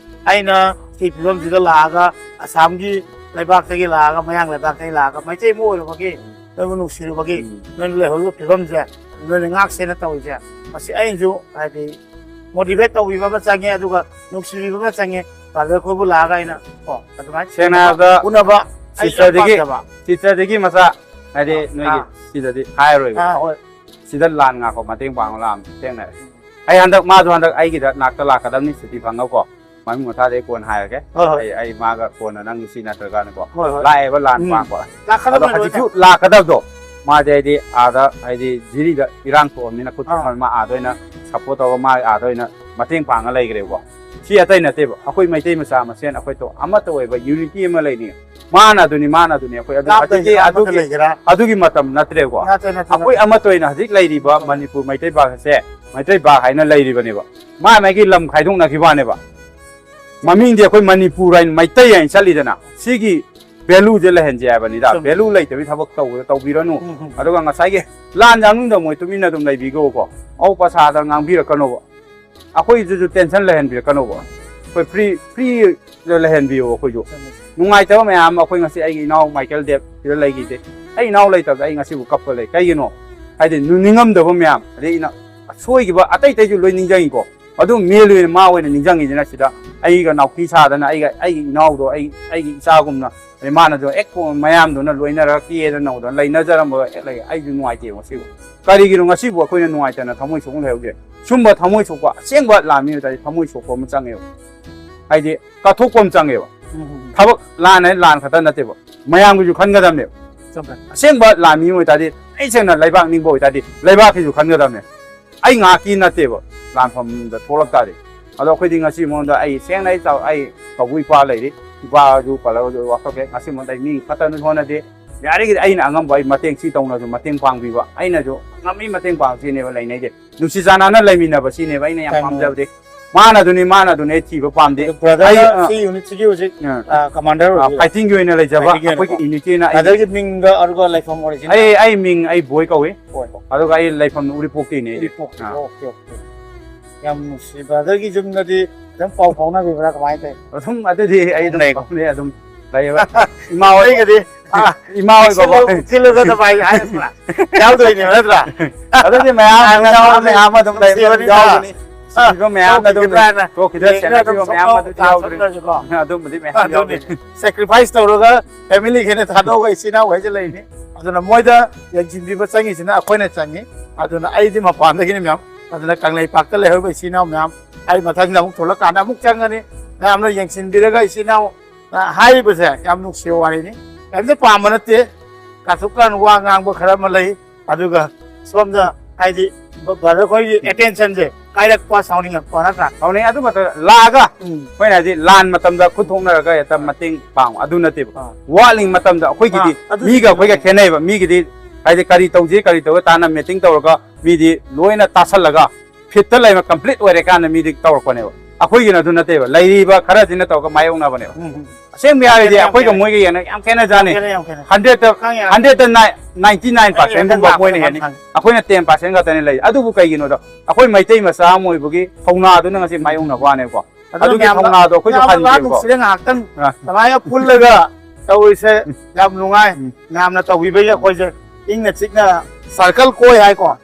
ꯑꯩꯅ ꯁꯤ ꯐꯤꯕꯝꯁꯤꯗ ꯂꯥꯛꯑꯒ ꯑꯁꯥꯝꯒꯤ ꯂꯩꯕꯥꯛꯇꯒꯤ ꯂꯥꯛꯑꯒ, ꯃꯌꯥꯡ ꯂꯩꯕꯥꯛꯇꯒꯤ ꯂꯥꯛꯑꯒ ꯃꯩꯇꯩ ꯑꯃ ꯑꯣꯏꯔꯨꯕꯒꯤ, ꯅꯣꯏꯕꯨ ꯅꯨꯡꯁꯤꯔꯨꯕꯒꯤ, ꯎꯝ꯫ ꯅꯣꯏꯅ ꯂꯩꯍꯧꯔꯤꯕ ꯐꯤꯕꯝꯁꯦ ꯅꯣꯏꯅ ꯉꯥꯛꯁꯦꯅ ꯇꯧꯔꯤꯁꯦ, ꯃꯁꯤ ꯑꯩꯅꯁꯨ ꯍꯥꯏꯗꯤ motivate ꯇꯧꯕꯤꯕ ꯑꯃ ꯆꯪꯉꯦ, ꯑꯗꯨꯒ ꯅꯨꯡꯁꯤꯕꯤꯕ ꯑꯃ ꯆꯪꯉꯦ꯫ ꯕ꯭ꯔꯗꯔ ꯑꯩꯈꯣꯏꯕꯨ ꯂꯥꯛꯑꯒ ꯑꯩꯅ ꯀꯣ ꯑꯗꯨꯃꯥꯏꯅ ꯁꯦꯡꯅ ꯍꯥꯏꯔꯕꯗ ꯎꯅꯕ ꯑꯩ ꯌꯥꯝ ꯆꯤꯇ꯭ꯔꯗꯒꯤ, ꯄꯥꯝꯖꯕ꯫ ꯆꯤꯇ꯭ꯔꯗꯒꯤ ꯃꯆꯥ ꯍꯥꯏꯗꯤ ꯑꯥ, ꯅꯣꯏꯒꯤ ꯑꯥ꯫ ꯁꯤꯗꯗꯤ ꯍꯥꯏꯔꯔꯣꯏꯕ꯫ ꯑꯥ, ꯍꯣꯏ꯫ ꯁꯤꯗ ꯂꯥꯟ ꯉꯥꯛꯄ ꯃꯇꯦꯡ ꯄꯥꯡꯕ ꯂꯥꯛꯑꯝꯃꯦ ꯊꯦꯡꯅꯔꯦ꯫ ꯑꯩ ꯍꯟꯗꯛ, ꯃꯥꯁꯨ ꯍꯟꯗꯛ ꯑꯩꯒꯤꯗ ꯅꯥꯛꯇ ꯂꯥꯛꯀꯗꯕꯅꯤ ꯁꯨꯇꯤ ꯐꯪꯉꯀꯣ꯫ ꯃꯃꯤꯡ ꯃꯊꯥꯗꯤ ꯑꯩ ꯀꯣꯟꯅ ꯍꯥꯏꯔꯒꯦ꯫ ꯍꯣꯏ, ꯍꯣꯏ꯫ ꯑꯩ, ꯑꯩ ꯃꯥꯒ ꯀꯣꯟꯅ ꯅꯪ ꯁꯤ ꯅꯠꯇ꯭ꯔꯒꯅꯀꯣ꯫ ꯍꯣꯏ, ꯍꯣꯏ꯫ ꯂꯥꯛꯑꯦꯕ ꯂꯥꯟ ꯎꯝ꯫ ꯄꯥꯡꯕ꯫ ꯂꯥꯛꯀꯗꯕꯅꯤ ꯑꯗꯣ ꯂꯣꯏꯅ꯫ ꯍꯧꯖꯤꯛꯁꯨ ꯂꯥꯛꯀꯗꯕꯗꯣ ꯃꯥꯗꯤ ꯍꯥꯏꯗꯤ ꯑꯥꯗ ꯍꯥꯏꯗꯤ ꯖꯤꯔꯤꯗ ꯏꯔꯥꯡ ꯊꯣꯛꯑꯕꯅꯤꯅ ꯈꯨꯠ ꯑꯥ꯫ ꯃꯥ ꯑꯥꯗ ꯑꯣꯏꯅ support ꯇꯧꯔꯒ ꯃꯥ ꯑꯥꯗ ꯑꯣꯏꯅ ꯃꯇꯦꯡ ꯄꯥꯡꯉ ꯂꯩꯈ꯭ꯔꯦꯕꯀꯣ꯫ ꯁꯤ ꯑꯇꯩ ꯅꯠꯇꯦꯕ, ꯑꯩꯈꯣꯏ ꯃꯩꯇꯩ ꯃꯆꯥ ꯃꯁꯦꯟ ꯑꯩꯈꯣꯏ ꯇꯣ-, ꯑꯃꯠꯇ ꯑꯣꯏꯕ unity ꯑꯃ ꯂꯩꯅꯤꯡꯉꯦ꯫ ꯃꯥꯅ ꯑꯗꯨꯅꯤ, ꯃꯥꯅ ꯑꯗꯨꯅꯤ, ꯑꯩꯈꯣꯏ ꯑꯗꯨ ꯂꯥꯞꯅ ꯍꯧꯖꯤꯛꯇꯤ ꯂꯩꯒꯦꯔꯥ, ꯑꯃꯠꯇ ꯑꯗꯨꯒꯤ, ꯂꯩꯒꯦꯔꯥ꯫ ꯑꯗꯨꯒꯤ ꯃꯇꯝ ꯅꯠꯇ꯭ꯔꯦꯕꯀꯣ꯫ ꯅꯠꯇꯦ, ꯅꯠꯇꯦ, ꯑꯩꯈꯣꯏ ꯅꯠꯇꯦ꯫ ꯑꯃꯠꯇ ꯑꯣꯏꯅ ꯍꯧꯖꯤꯛ ꯂꯩꯔꯤꯕ ꯃꯅꯤꯄꯨꯔ ꯃꯩꯇꯩ ꯄꯥꯛ ꯑꯁꯦ ꯃꯩꯇꯩ ꯄꯥꯛ ꯍꯥꯏꯅ ꯂꯩꯔꯤꯕꯅꯦꯕ꯫ ꯃꯥ ꯃꯥꯒꯤ ꯂꯝ ꯈꯥꯏꯗꯣꯛꯅꯈꯤꯕ ꯋꯥꯅꯦꯕ꯫ ꯃꯃꯤꯡꯗꯤ ꯑꯩꯈꯣꯏ ꯃꯅꯤꯄꯨꯔ ꯍꯥꯏꯅ ꯃꯩꯇꯩ ꯍꯥꯏꯅ ꯆꯠꯂꯤꯗꯅ꯫ ꯁꯤꯒꯤ value ꯁꯦ ꯂꯩꯍꯟꯁꯦ ꯍꯥꯏꯕꯅꯤꯗ꯫ ꯆꯨꯝꯃꯤ꯫ Value ꯂꯩꯇꯕꯒꯤ ꯊꯕꯛ ꯇꯧꯕꯗ ꯇꯧꯕꯤꯔꯅꯨ꯫ ꯎꯝ, ꯎꯝ꯫ ꯑꯗꯨꯒ ꯉꯁꯥꯏꯒꯤ ꯂꯥꯟ ꯌꯥꯡꯅꯤꯡꯗꯕ ꯃꯣꯏ ꯇꯨꯃꯤꯟꯅ ꯑꯗꯨꯝ ꯂꯩꯕꯤꯈꯣꯀꯣ꯫ ꯑꯧ ꯄꯁꯥꯗ ꯉꯥꯡꯕꯤꯔꯛꯀꯅꯣꯕ꯫ ꯑꯩꯈꯣꯏꯗꯁꯨ tension ꯂꯩꯍꯟꯕꯤꯔꯛꯀꯅꯣꯕ꯫ ꯑꯩꯈꯣꯏ free, free ꯗ ꯂꯩꯍꯟꯕꯤꯌꯣ ꯑꯩꯈꯣꯏꯁꯨ꯫ ꯆꯨꯝꯃꯤ꯫ ꯅꯨꯡꯉꯥꯏꯇꯕ ꯃꯌꯥꯝ ꯑꯃ ꯑꯩꯈꯣꯏ ꯉꯁꯤ ꯑꯩꯒꯤ ꯏꯅꯥꯎ ꯃꯥꯏꯀꯦꯜ ꯗꯦꯕ ꯁꯤꯗ ꯂꯩꯈꯤꯁꯦ꯫ ꯑꯩ ꯏꯅꯥꯎ ꯂꯩꯇꯕꯗ ꯑꯩ ꯉꯁꯤꯕꯨ ꯀꯞꯄ ꯂꯩ꯫ ꯀꯩꯒꯤꯅꯣ? ꯍꯥꯏꯗꯤ ꯅꯨ-, ꯅꯤꯡꯉꯝꯗꯕ ꯃꯌꯥꯝ, ꯑꯗꯩ ꯑꯩꯅ ꯁꯣꯏꯈꯤꯕ ꯑꯇꯩ ꯑꯇꯩꯁꯨ ꯂꯣꯏ ꯅꯤꯡꯁꯤꯡꯉꯤꯀꯣ꯫ ꯑꯗꯨ ꯃꯦꯜ ꯑꯣꯏꯅ ꯃꯥ ꯑꯣꯏꯅ ꯅꯤꯡꯁꯤꯡꯉꯤꯁꯤꯅ ꯁꯤꯗ ꯑꯩꯒ ꯅꯥꯎꯊꯤ ꯁꯥꯗꯅ, ꯑꯩꯒ, ꯑꯩꯒꯤ ꯏꯅꯥꯎꯗꯣ, ꯑꯩ, ꯑꯩꯒꯤ ꯏꯆꯥꯒꯨꯝꯅ, ꯑꯗꯩ ꯃꯥꯅꯁꯨ ꯍꯦꯛ ꯃꯌꯥꯝꯗꯨꯅ ꯂꯣꯏꯅꯔꯒ ꯀꯦꯗꯅ ꯅꯧꯗꯅ ꯂꯩꯅꯖꯔꯝꯕ ꯍꯦꯛ ꯂꯩ꯫ ꯑꯩꯁꯨ ꯅꯨꯡꯉꯥꯏꯇꯦꯕ ꯉꯁꯤꯕꯨ꯫ ꯀꯔꯤꯒꯤꯅꯣ ꯉꯁꯤꯕꯨ ꯑꯩꯈꯣꯏꯅ ꯅꯨꯡꯉꯥꯏꯇꯅ ꯊꯃꯣꯏ ꯁꯣꯛꯅ ꯂꯩꯍꯧꯒꯦ? ꯁꯨꯝꯕ ꯊꯃꯣꯏ ꯁꯣꯛꯄ, ꯑꯁꯦꯡꯕ ꯂꯥꯟꯃꯤ ꯑꯣꯏꯇꯥꯔꯗꯤ ꯊꯃꯣꯏ ꯁꯣꯛꯄ ꯑꯃ ꯆꯪꯉꯦꯕ꯫ ꯍꯥꯏꯗꯤ ꯀꯠꯊꯣꯛꯄ ꯑꯃ ꯆꯪꯉꯦꯕ꯫ ꯎꯝ꯫ ꯊꯕꯛ ꯂꯥꯟ ꯍꯥꯏ ꯂꯥꯟ ꯈꯛꯇ ꯅꯠꯇꯦꯕ, ꯃꯌꯥꯝꯒꯤꯁꯨ ꯈꯟꯒꯗꯕꯅꯦꯕ꯫ ꯆꯨꯝꯃꯦ꯫ ꯑꯁꯦꯡꯕ ꯂꯥꯟꯃꯤ ꯑꯣꯏꯇꯥꯔꯗꯤ, ꯑꯩ ꯁꯦꯡꯅ ꯂꯩꯕꯥꯛ ꯅꯤꯡꯕ ꯑꯣꯏꯇꯥꯔꯗꯤ ꯂꯩꯕꯥꯛꯀꯤꯁꯨ ꯈꯟꯒꯗꯕꯅꯦ꯫ ꯑꯩ ꯉꯥꯏꯍꯥꯛꯀꯤ ꯅꯠꯇꯦꯕ ꯂꯥꯟꯐꯝꯗ ꯊꯣꯛꯂꯛ ꯇꯥꯔꯗꯤ꯫ ꯑꯗꯣ ꯑꯩꯈꯣꯏꯗꯤ ꯉꯁꯤ ꯃꯉꯣꯟꯗ ꯑꯩ ꯁꯦꯡꯅ ꯑꯩ ꯆꯥꯎ-, ꯑꯩ ꯀꯧꯕ ꯏꯄꯥ ꯂꯩꯔꯤ, ꯏꯄꯥꯁꯨ ꯄꯜꯂꯒꯁꯨ ꯋꯥꯀꯠꯀꯦ꯫ ꯉꯁꯤ ꯃꯉꯣꯟꯗ ꯑꯩ ꯃꯤ ꯐꯠꯇꯅꯁꯨ ꯍꯣꯠꯅꯗꯦ, ꯌꯥꯔꯤꯈꯩꯗꯤ ꯑꯩꯅ ꯑꯉꯝꯕ ꯑꯩ ꯃꯇꯦꯡ ꯁꯤ ꯇꯧꯅꯁꯨ ꯃꯇꯦꯡ ꯄꯥꯡꯕꯤꯕ, ꯑꯩꯅꯁꯨ ꯉꯝꯃꯤ ꯃꯇꯦꯡ ꯄꯥꯡꯁꯤꯅꯦꯕ ꯂꯩꯅꯩꯁꯦ꯫ ꯅꯨꯡꯁꯤ ꯆꯥꯟꯅꯅ ꯂꯩꯃꯤꯟꯅꯕ ꯁꯤꯅꯦꯕ ꯑꯩꯅ ꯌꯥꯝ ꯌꯥꯝ ꯄꯥꯝꯖꯕꯗꯤ꯫ ꯃꯥꯅ ꯑꯗꯨꯅꯤ, ꯃꯥꯅ ꯑꯗꯨꯅꯤ, ꯑꯩ ꯊꯤꯕ ꯄꯥꯝꯗꯦ꯫ ꯑꯗꯣ brother ꯑꯩ, ꯑ, ꯁꯤ unit ꯁꯤꯒꯤ ꯍꯧꯖꯤꯛ, ꯑ, ꯑ, commander ꯑ, ꯑꯣꯏꯕꯤꯔꯣ? Fighting ꯒꯤ ꯑꯣꯏꯅ ꯂꯩꯖꯕ fighting ꯒꯤ ꯑꯣꯏꯅꯀꯣ꯫ ꯑꯩꯈꯣꯏꯒꯤ unit ꯀꯤ ꯑꯣꯏꯅ ꯑꯩ brother ꯒꯤ ꯃꯤꯡꯒ ꯑꯗꯨꯒ ꯂꯩꯐꯝ original? ꯑꯩ, ꯑꯩ ꯃꯤꯡ ꯑꯩ ꯕꯣꯏ ꯀꯧꯏ꯫ ꯍꯣꯏ, ꯍꯣꯏ꯫ ꯑꯗꯨꯒ ꯑꯩ ꯂꯩꯐꯝ ꯎꯔꯤꯄꯣꯛꯇꯩꯅꯦ ꯑꯩꯗꯤ꯫ ꯎꯔꯤꯄꯣꯛꯇ꯫ ꯑ꯫ Okay, okay꯫ ꯌꯥꯝ ꯅꯨꯡꯁꯤ꯫ Brother ꯒꯤ ꯌꯨꯝꯗꯗꯤ ꯑꯗꯨꯝ ꯄꯥꯎ ꯐꯥꯎꯅꯕꯤꯕ꯭ꯔꯥ? ꯀꯃꯥꯏꯅ ꯇꯧꯋꯤ? ꯑꯗꯨꯝ ꯑꯗꯨꯗꯤ ꯑꯩ ꯑꯗꯨꯝ ꯂꯩꯀꯣ꯫ ꯐꯥꯎꯅꯩ, ꯑꯗꯨꯝ ꯂꯩꯌꯦꯕ꯫ ꯏꯃꯥ ꯍꯣꯏ꯫ ꯑꯩꯒꯗꯤ ꯑꯥ, ꯏꯃꯥ ꯍꯣꯏ, ꯕꯕꯥ ꯍꯣꯏ꯫ ꯊꯤꯜꯂꯨ, ꯊꯤꯜꯂꯨꯗ ꯚꯥꯏ ꯍꯥꯏꯔꯛꯄ꯭ꯔꯥ? ꯌꯥꯎꯗꯣꯏꯅꯦꯕ, ꯅꯠꯇ꯭ꯔꯥ? ꯑꯗꯨꯗꯤ ꯃꯌꯥꯝ, ꯑꯗꯨꯝ ꯌꯥꯎꯔꯅꯤ꯫ ꯃꯌꯥꯝ ꯑꯗꯨꯝ ꯂꯩꯕꯅꯤ, ꯅꯨꯡꯁꯤꯕꯅꯤꯗ꯫ ꯌꯥꯎꯒꯅꯤ꯫ ꯑꯥ, ꯁꯤꯕ ꯃꯌꯥꯝꯅ ꯑꯗꯨꯝ ꯇꯣꯛꯈꯤꯗ꯭ꯔꯥꯅ ꯇꯣꯛꯈꯤꯗ꯭ꯔꯥ, ꯌꯦꯡꯉꯒ ꯁꯦꯟꯅꯕꯤꯕ ꯑꯗꯨꯝ ꯃꯌꯥꯝ ꯁꯣꯛꯄ ꯑꯗꯨꯝ ꯌꯥꯎꯒꯅꯤ꯫ ꯇꯥꯁꯟꯈ꯭ꯔꯁꯨꯀꯣ꯫ ꯑꯗꯨꯝꯕꯗꯤ ꯃꯌꯥꯝ ꯑꯗꯨꯅꯤ꯫ ꯌꯥꯎꯒꯅꯤ꯫ Sacrifice ꯇꯧꯔꯒ family ꯈꯩꯅ ꯊꯥꯗꯣꯛꯑꯒ ꯏꯆꯤꯟ ꯏꯅꯥꯎꯈꯩꯁꯦ ꯂꯩꯅꯤ꯫ ꯑꯗꯨꯅ ꯃꯣꯏꯗ ꯌꯦꯡꯁꯤꯟꯕꯤꯕ ꯆꯪꯉꯤꯁꯤꯅ ꯑꯩꯈꯣꯏꯅ ꯆꯪꯉꯤ꯫ ꯑꯗꯨꯅ ꯑꯩꯗꯤ ꯃꯄꯥꯟꯗꯒꯤꯅꯤ ꯃꯌꯥꯝ꯫ ꯑꯗꯨꯅ ꯀꯪꯂꯩꯄꯥꯛꯇ ꯂꯩꯍꯧꯔꯤꯕ ꯏꯆꯤꯟ ꯏꯅꯥꯎ ꯃꯌꯥꯝ, ꯑꯩ ꯃꯊꯪꯗ ꯑꯃꯨꯛ ꯊꯣꯛꯂꯛꯀꯥꯟꯗ ꯑꯃꯨꯛ ꯆꯪꯒꯅꯤ꯫ ꯃꯌꯥꯝꯅ ꯌꯦꯡꯁꯤꯟꯕꯤꯔꯒ ꯏꯆꯤꯟ ꯏꯅꯥꯎ ꯑ, ꯍꯥꯏꯔꯤꯕꯁꯦ ꯌꯥꯝ ꯅꯨꯡꯁꯤꯕ ꯋꯥꯔꯤꯅꯤ꯫ ꯀꯔꯤꯝꯇ ꯄꯥꯝꯕ ꯅꯠꯇꯦ꯫ ꯀꯥꯊꯣꯛꯀꯥꯟ ꯋꯥ ꯉꯥꯡꯕ ꯈꯔ ꯑꯃ ꯂꯩ, ꯑꯗꯨꯒ ꯁꯣꯝꯗ ꯍꯥꯏꯗꯤ ꯕ-, brother ꯈꯣꯏꯒꯤ attention ꯁꯦ ꯀꯥꯏꯔꯛꯄ, ꯁꯥꯎꯅꯤꯡꯉꯛꯄ ꯅꯠꯇ꯭ꯔꯥ? ꯁꯥꯎꯅꯤꯡ-, ꯑꯗꯨ ꯃꯇꯝꯗ ꯂꯥꯛꯑꯒ ꯎꯝ꯫ ꯑꯩꯈꯣꯏꯅ ꯍꯥꯏꯗꯤ ꯂꯥꯟ ꯃꯇꯝꯗ ꯈꯨꯠ ꯊꯣꯛꯅꯔꯒ ꯍꯦꯛꯇ ꯃꯇꯦꯡ ꯄꯥꯡꯕ ꯑꯗꯨ ꯅꯠꯇꯦꯕ꯫ ꯑꯥ꯫ ꯋꯥꯠꯂꯤꯉꯩ ꯃꯇꯝꯗ ꯑꯩꯈꯣꯏꯒꯤꯗꯤ ꯑꯥ, ꯑꯗꯨꯗꯤ ꯃꯤꯒ ꯑꯩꯈꯣꯏꯒ ꯆꯨꯝꯃꯦ꯫ ꯈꯦꯠꯅꯩꯕ꯫ ꯃꯤꯒꯤꯗꯤ ꯍꯥꯏꯗꯤ ꯀꯔꯤ ꯇꯧꯁꯤ, ꯀꯔꯤ ꯇꯧꯔ ꯇꯥꯅ meeting ꯇꯧꯔꯒ ꯃꯤꯗꯤ ꯂꯣꯏꯅ ꯇꯥꯁꯜꯂꯒ ꯐꯤꯠꯇ ꯂꯩꯕ complete ꯑꯣꯏꯔꯦ ꯀꯥꯟꯗ ꯃꯤꯗꯤ ꯇꯧꯔꯛꯄꯅꯦꯕ꯫ ꯑꯩꯈꯣꯏꯒꯤꯅ ꯑꯗꯨ ꯅꯠꯇꯦꯕ, ꯂꯩꯔꯤꯕ ꯈꯔꯁꯤꯅ ꯇꯧꯔꯒ ꯃꯥꯌꯣꯛꯅꯕꯅꯦꯕ꯫ ꯎꯝ, ꯎꯝ꯫ ꯑꯁꯦꯡꯕ ꯌꯥꯝ ꯍꯥꯏꯔꯗꯤ ꯈꯦꯠꯅꯩ, ꯌꯥꯝ ꯑꯩꯈꯣꯏꯒ ꯈꯦꯠꯅꯩ꯫ ꯃꯣꯏꯒ ꯌꯦꯡꯅ ꯌꯥꯝ ꯈꯦꯠꯅꯖꯥꯠꯅꯤ꯫ ꯌꯥꯝ ꯈꯦꯠꯅꯩ, ꯌꯥꯝ ꯈꯦꯠꯅꯩ꯫ Hundred ꯇ, ꯈꯪꯉꯦ, ꯌꯥꯝ hundred ꯇ ꯅꯥꯏ-, ninety nine percent ꯒꯨꯝꯕ ꯈꯪꯉꯦ, ꯃꯣꯏꯅ ꯈꯪꯉꯦ, ꯍꯦꯟꯅꯤ꯫ ꯈꯪꯉꯦ꯫ ꯑꯩꯈꯣꯏꯅ ten percent ꯈꯛꯇꯅꯤ ꯂꯩ꯫ ꯑꯗꯨꯕꯨ ꯀꯩꯒꯤꯅꯣꯗ ꯑꯩꯈꯣꯏ ꯃꯩꯇꯩ ꯃꯆꯥ ꯑꯃ ꯑꯣꯏꯕꯒꯤ ꯊꯧꯅꯥꯗꯨꯅ ꯉꯁꯤ ꯃꯥꯌꯣꯛꯅꯕ ꯋꯥꯅꯦꯕꯀꯣ꯫ ꯑꯗꯨꯅ ꯑꯗꯨꯒꯤ ꯃꯌꯥꯝꯅ, ꯊꯧꯅꯥꯗꯣ ꯑꯩꯈꯣꯏꯁꯨ ꯃꯌꯥꯝꯅ ꯍꯟꯗꯦꯕꯀꯣ꯫ ꯅꯨꯡꯁꯤꯔ ꯉꯥꯏꯍꯥꯛꯇꯪ ꯑ꯫ ꯁꯨꯃꯥꯏꯅ ꯄꯨꯜꯂꯒ ꯇꯧꯔꯤꯁꯦ ꯎꯝ꯫ ꯌꯥꯝ ꯅꯨꯡꯉꯥꯏ꯫ ꯎꯝ꯫ ꯃꯌꯥꯝꯅ ꯇꯧꯕꯤꯕꯒꯤ ꯑꯩꯈꯣꯏꯁꯦ ꯏꯪꯅ ꯆꯤꯛꯅ circle ꯀꯣꯏ ꯍꯥꯏꯀꯣ꯫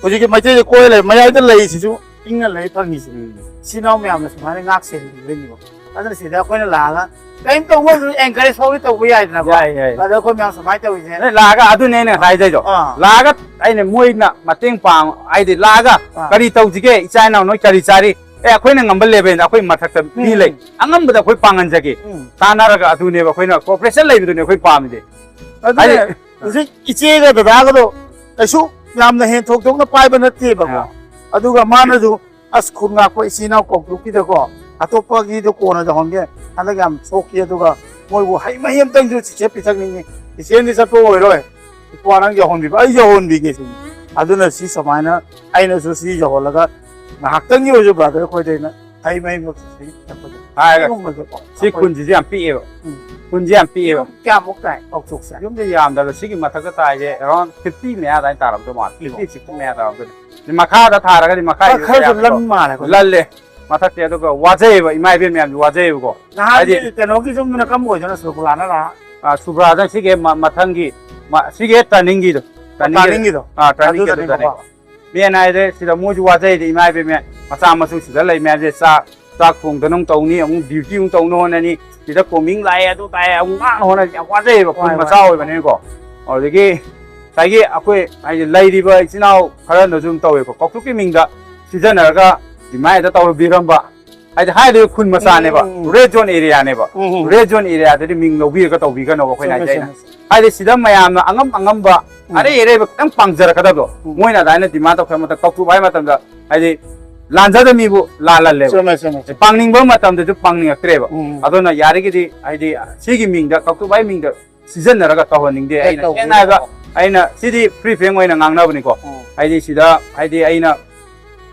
ꯍꯧꯖꯤꯛꯀꯤ ꯃꯩꯇꯩꯗ ꯀꯣꯏ ꯂꯩ, ꯃꯌꯥꯏꯗ ꯂꯩꯔꯤꯁꯤꯁꯨ ꯏꯪꯅ ꯂꯩ ꯐꯪꯉꯤꯁꯦ꯫ ꯎꯝ꯫ ꯏꯆꯤꯟ ꯏꯅꯥꯎ ꯃꯌꯥꯝꯅ ꯁꯨꯃꯥꯏꯅ ꯉꯥꯛ ꯁꯦꯟꯕꯤꯕꯩꯅꯤꯀꯣ꯫ ꯑꯗꯨꯅ ꯁꯤꯗ ꯑꯩꯈꯣꯏꯅ ꯂꯥꯛꯑꯒ ꯀꯔꯤꯝ ꯇꯧꯕ ꯑꯣꯏꯔꯁꯨ encourage ꯐꯥꯎꯗꯤ ꯇꯧꯕ ꯌꯥꯏꯗꯅꯀꯣ꯫ ꯌꯥꯏ, ꯌꯥꯏ꯫ ꯑꯗ ꯑꯩꯈꯣꯏ ꯃꯌꯥꯝ ꯁꯨꯃꯥꯏꯅ ꯇꯧꯔꯤꯁꯦ꯫ ꯅꯣꯏ ꯂꯥꯛꯑꯒ ꯑꯗꯨꯅꯦ ꯑꯩꯅ ꯍꯥꯏꯗꯣꯏꯗꯣ꯫ ꯑꯥ꯫ ꯂꯥꯛꯑꯒ ꯑꯩꯅ ꯃꯣꯏꯅ ꯃꯇꯦꯡ ꯄꯥꯡ-, ꯍꯥꯏꯗꯤ ꯂꯥꯛꯑꯒ ꯑꯥ꯫ ꯀꯔꯤ ꯇꯧꯁꯤꯒꯦ, ꯏꯆꯥ ꯏꯅꯥꯎ ꯅꯣꯏ ꯀꯔꯤ ꯆꯥꯔꯤ? ꯑꯦ, ꯑꯩꯈꯣꯏꯅ ꯉꯝꯕ levelꯗ ꯑꯩꯈꯣꯏ ꯃꯊꯛꯇ ꯃꯤ ꯎꯝ꯫ ꯂꯩ꯫ ꯑꯉꯝꯕꯗ ꯑꯩꯈꯣꯏ ꯄꯥꯡꯍꯟꯖꯒꯦ꯫ ꯎꯝ꯫ ꯇꯥꯟꯅꯔꯒ ꯑꯗꯨꯅꯦꯕ ꯑꯩꯈꯣꯏꯅ cooperation ꯂꯩꯕꯗꯨꯅꯦ ꯑꯩꯈꯣꯏ ꯄꯥꯝꯃꯤꯁꯦ꯫ ꯑꯗꯨꯅꯦ ꯍꯥꯏꯗꯤ ꯍꯧꯖꯤꯛ ꯏꯆꯦꯒ ꯗꯗꯥꯒꯗꯣ ꯀꯩꯁꯨ ꯌꯥꯝꯅ ꯍꯦꯟ ꯊꯣꯛꯇꯣꯛꯅ ꯄꯥꯏꯕ ꯅꯠꯇꯦꯕꯀꯣ꯫ ꯑꯥ꯫ ꯑꯗꯨꯒ ꯃꯥꯅꯁꯨ ꯑꯁ, ꯈꯨꯟ ꯉꯥꯛꯄ ꯏꯆꯤꯟ ꯏꯅꯥꯎ ꯀꯧꯊꯣꯛꯈꯤꯗꯀꯣ, ꯑꯇꯣꯞꯄꯒꯤꯗꯣ ꯀꯣꯟꯅ ꯇꯧꯍꯟꯒꯦ, ꯍꯟꯗꯛ ꯌꯥꯝ ꯁꯣꯛꯈꯤ, ꯑꯗꯨꯒ ꯃꯣꯏꯕꯨ ꯍꯩ ꯃꯍꯤ ꯑꯝꯇꯪꯁꯨ ꯆꯤꯆꯦ ꯄꯤꯊꯛꯅꯤꯡꯉꯤ, ꯆꯤꯆꯦꯗꯤ ꯆꯠꯄ ꯑꯣꯏꯔꯣꯏ, ꯏꯄ꯭ꯋꯥ ꯅꯪ ꯌꯧꯍꯟꯕꯤꯕ, ꯑꯩ ꯌꯧꯍꯟꯕꯤꯒꯦ ꯁꯤꯅꯤ꯫ ꯑꯗꯨꯅ ꯁꯤ ꯁꯨꯃꯥꯏꯅ ꯑꯩꯅꯁꯨ ꯁꯤ ꯌꯧꯍꯜꯂꯒ ꯉꯥꯏꯍꯥꯛꯇꯪꯒꯤ ꯑꯣꯏꯔꯁꯨ brother ꯑꯩꯈꯣꯏꯗ ꯑꯩꯅ ꯍꯩ ꯃꯍꯤ ꯃꯛꯇ ꯆꯤꯆꯦ ꯄꯤꯊꯛꯄꯁꯦ꯫ ꯍꯥꯏꯔꯒ ꯁꯤꯒꯨꯝꯕꯁꯦꯀꯣ ꯁꯤ ꯑꯩꯈꯣꯏ ꯈꯨꯟꯁꯤꯁꯨ ꯌꯥꯝ ꯄꯤꯛꯑꯦꯕ꯫ ꯎꯝ꯫ ꯈꯨꯟꯁꯦ ꯌꯥꯝ ꯄꯤꯛꯑꯦꯕ꯫ ꯀꯌꯥꯃꯨꯛ ꯇꯥꯏ ꯀꯧꯊꯣꯛꯁꯦ? ꯌꯨꯝꯁꯦ ꯌꯥꯝꯗꯕ ꯁꯤꯒꯤ ꯃꯊꯛꯇ ꯇꯥꯏꯁꯦ around fifty ꯃꯌꯥ ꯑꯗꯨꯃꯥꯏꯅ ꯇꯥꯔꯝꯗꯧ ꯃꯥꯜꯂꯦ꯫ ꯐꯤꯐꯇꯤ ꯁꯤꯛꯁꯇꯤ ꯃꯌꯥ ꯇꯥꯔꯝꯗꯣꯏꯅꯦ꯫ ꯑꯗꯩ ꯃꯈꯥꯗ ꯊꯥꯔꯒꯗꯤ ꯃꯈꯥ ꯈꯔꯁꯨ ꯌꯥꯝ ꯂꯟ ꯃꯥꯜꯂꯦꯀꯣ꯫ ꯂꯜꯂꯦ꯫ ꯃꯊꯛꯇꯤ ꯑꯗꯨꯒ ꯋꯥꯖꯩꯑꯕ, ꯏꯃꯥ ꯏꯕꯦꯟ ꯃꯌꯥꯝꯁꯨ ꯋꯥꯖꯩꯑꯕꯀꯣ꯫ ꯅꯍꯥꯟꯒꯤ ꯍꯥꯏꯗꯤ ꯀꯩꯅꯣꯒꯤ ꯌꯨꯝꯗꯨꯅ ꯀꯔꯝꯕ ꯑꯣꯏꯗꯣꯏꯅꯣ, ꯁꯨꯔꯀꯨꯂꯥꯅꯔ? ꯑ, ꯁꯨꯕ꯭ꯔꯥꯗ ꯁꯤꯒꯤ ꯃ-, ꯃꯊꯪꯒꯤ ꯃ-, ꯁꯤꯒꯤ ꯍꯦꯛ turningꯒꯤꯗꯣ꯫ Turningꯒꯤꯗꯣ? ꯑ, turningꯒꯤꯗꯣ ꯑꯗꯨꯗꯅꯤꯀꯣ꯫ ꯑꯗꯨꯗꯅꯤꯀꯣ꯫ ꯃꯦꯟ ꯍꯥꯏꯔꯦ ꯁꯤꯗ ꯃꯣꯏꯁꯨ ꯋꯥꯖꯩꯗꯤ, ꯏꯃꯥ ꯏꯕꯦꯟ ꯃꯌꯥꯝ ꯃꯆꯥ ꯃꯁꯨ ꯁꯤꯗ ꯂꯩ ꯃꯌꯥꯝꯁꯦ, ꯆꯥꯛ ꯆꯥꯛ ꯊꯣꯡꯗꯅ ꯑꯃꯨꯛ ꯇꯧꯅꯤ, ꯑꯃꯨꯛ duty ꯑꯃꯨꯛ ꯇꯧꯅ ꯍꯣꯠꯅꯅꯤ, ꯁꯤꯗ ꯀꯣꯃꯤꯡ ꯂꯥꯛꯑꯦ, ꯑꯗꯨ ꯂꯥꯛꯑꯦ, ꯑꯃꯨꯛ ꯉꯥꯡꯅ ꯍꯣꯠꯅꯅꯤ, ꯌꯥꯝ ꯋꯥꯖꯩꯑꯕ ꯈꯨꯟ ꯍꯣꯏ, ꯃꯆꯥ ꯍꯣꯏ꯫ ꯑꯣꯏꯕꯅꯤꯅꯀꯣ꯫ ꯑꯗꯨꯗꯒꯤ ꯉꯁꯥꯏꯒꯤ ꯑꯩꯈꯣꯏ ꯍꯥꯏꯗꯤ ꯂꯩꯔꯤꯕ ꯏꯆꯤꯟ ꯏꯅꯥꯎ ꯈꯔꯅꯁꯨ ꯑꯗꯨꯝ ꯇꯧꯋꯦꯕ, ꯀꯧꯇ꯭ꯔꯨꯛꯀꯤ ꯃꯤꯡꯗ ꯁꯤꯖꯤꯟꯅꯔꯒ ꯗꯤꯃꯥꯟ ꯍꯦꯛꯇ ꯇꯧꯔꯨꯕꯤꯔꯝꯕ, ꯍꯥꯏꯗꯤ ꯍꯥꯏꯔꯤꯕ ꯈꯨꯟ ꯃꯆꯥꯅꯦꯕ, ꯎꯝ, ꯎꯝ, ꯎꯝ꯫ Red zone areaꯅꯦꯕ, ꯎꯝ, ꯎꯝ, ꯎꯝ꯫ Red zone areaꯗꯗꯤ ꯃꯤꯡ ꯂꯧꯕꯤꯔꯒ ꯇꯧꯕꯤꯒꯅꯣꯕ ꯑꯩꯈꯣꯏꯅ ꯆꯨꯝꯃꯦ, ꯍꯥꯏꯁꯦ꯫ ꯑꯩꯅ ꯆꯨꯝꯃꯦ, ꯆꯨꯝꯃꯦ꯫ ꯍꯥꯏꯗꯤ ꯁꯤꯗ ꯃꯌꯥꯝꯅ ꯑꯉꯝ ꯑꯉꯝꯕ ꯎꯝ꯫ ꯑꯔꯩ ꯑꯔꯩꯕ ꯈꯤꯇꯪ ꯄꯥꯡꯖꯔꯛꯀꯗꯕꯗꯣ, ꯎꯝ꯫ ꯃꯣꯏꯅ ꯑꯗꯨꯃꯥꯏꯅ demand ꯇꯧꯁꯟꯕ ꯃꯇꯝꯗ ꯀꯧꯇ꯭ꯔꯨꯛ ꯍꯥꯏ ꯃꯇꯝꯗ ꯍꯥꯏꯗꯤ ꯂꯥꯟꯖꯗ ꯃꯤꯕꯨ ꯂꯥꯜꯍꯜꯂꯦꯕ꯫ ꯆꯨꯝꯃꯦ, ꯆꯨꯝꯃꯦ, ꯆꯨꯝꯃꯦ꯫ ꯄꯥꯡꯅꯤꯡꯕ ꯃꯇꯝꯗꯁꯨ ꯄꯥꯡꯅꯤꯡꯉꯛꯇ꯭ꯔꯦꯕ꯫ ꯎꯝ꯫ ꯑꯗꯨꯅ ꯌꯥꯔꯤꯒꯩꯗꯤ ꯍꯥꯏꯗꯤ ꯁꯤꯒꯤ ꯃꯤꯡꯗ, ꯀꯧꯇ꯭ꯔꯨꯛ ꯍꯥꯏ ꯃꯤꯡꯗ ꯁꯤꯖꯤꯟꯅꯔꯒ ꯇꯧꯍꯟꯅꯤꯡꯗꯦ꯫ ꯍꯦꯛ ꯑꯩꯅ ꯇꯧꯕꯤꯔꯣ꯫ ꯁꯦꯡꯅ ꯍꯥꯏꯕ, ꯑꯩꯅ ꯁꯤꯗꯤ free frank ꯑꯣꯏꯅ ꯉꯥꯡꯅꯕꯅꯤꯀꯣ꯫ ꯎꯝ꯫ ꯍꯥꯏꯗꯤ ꯁꯤꯗ ꯍꯥꯏꯗꯤ ꯑꯩꯅ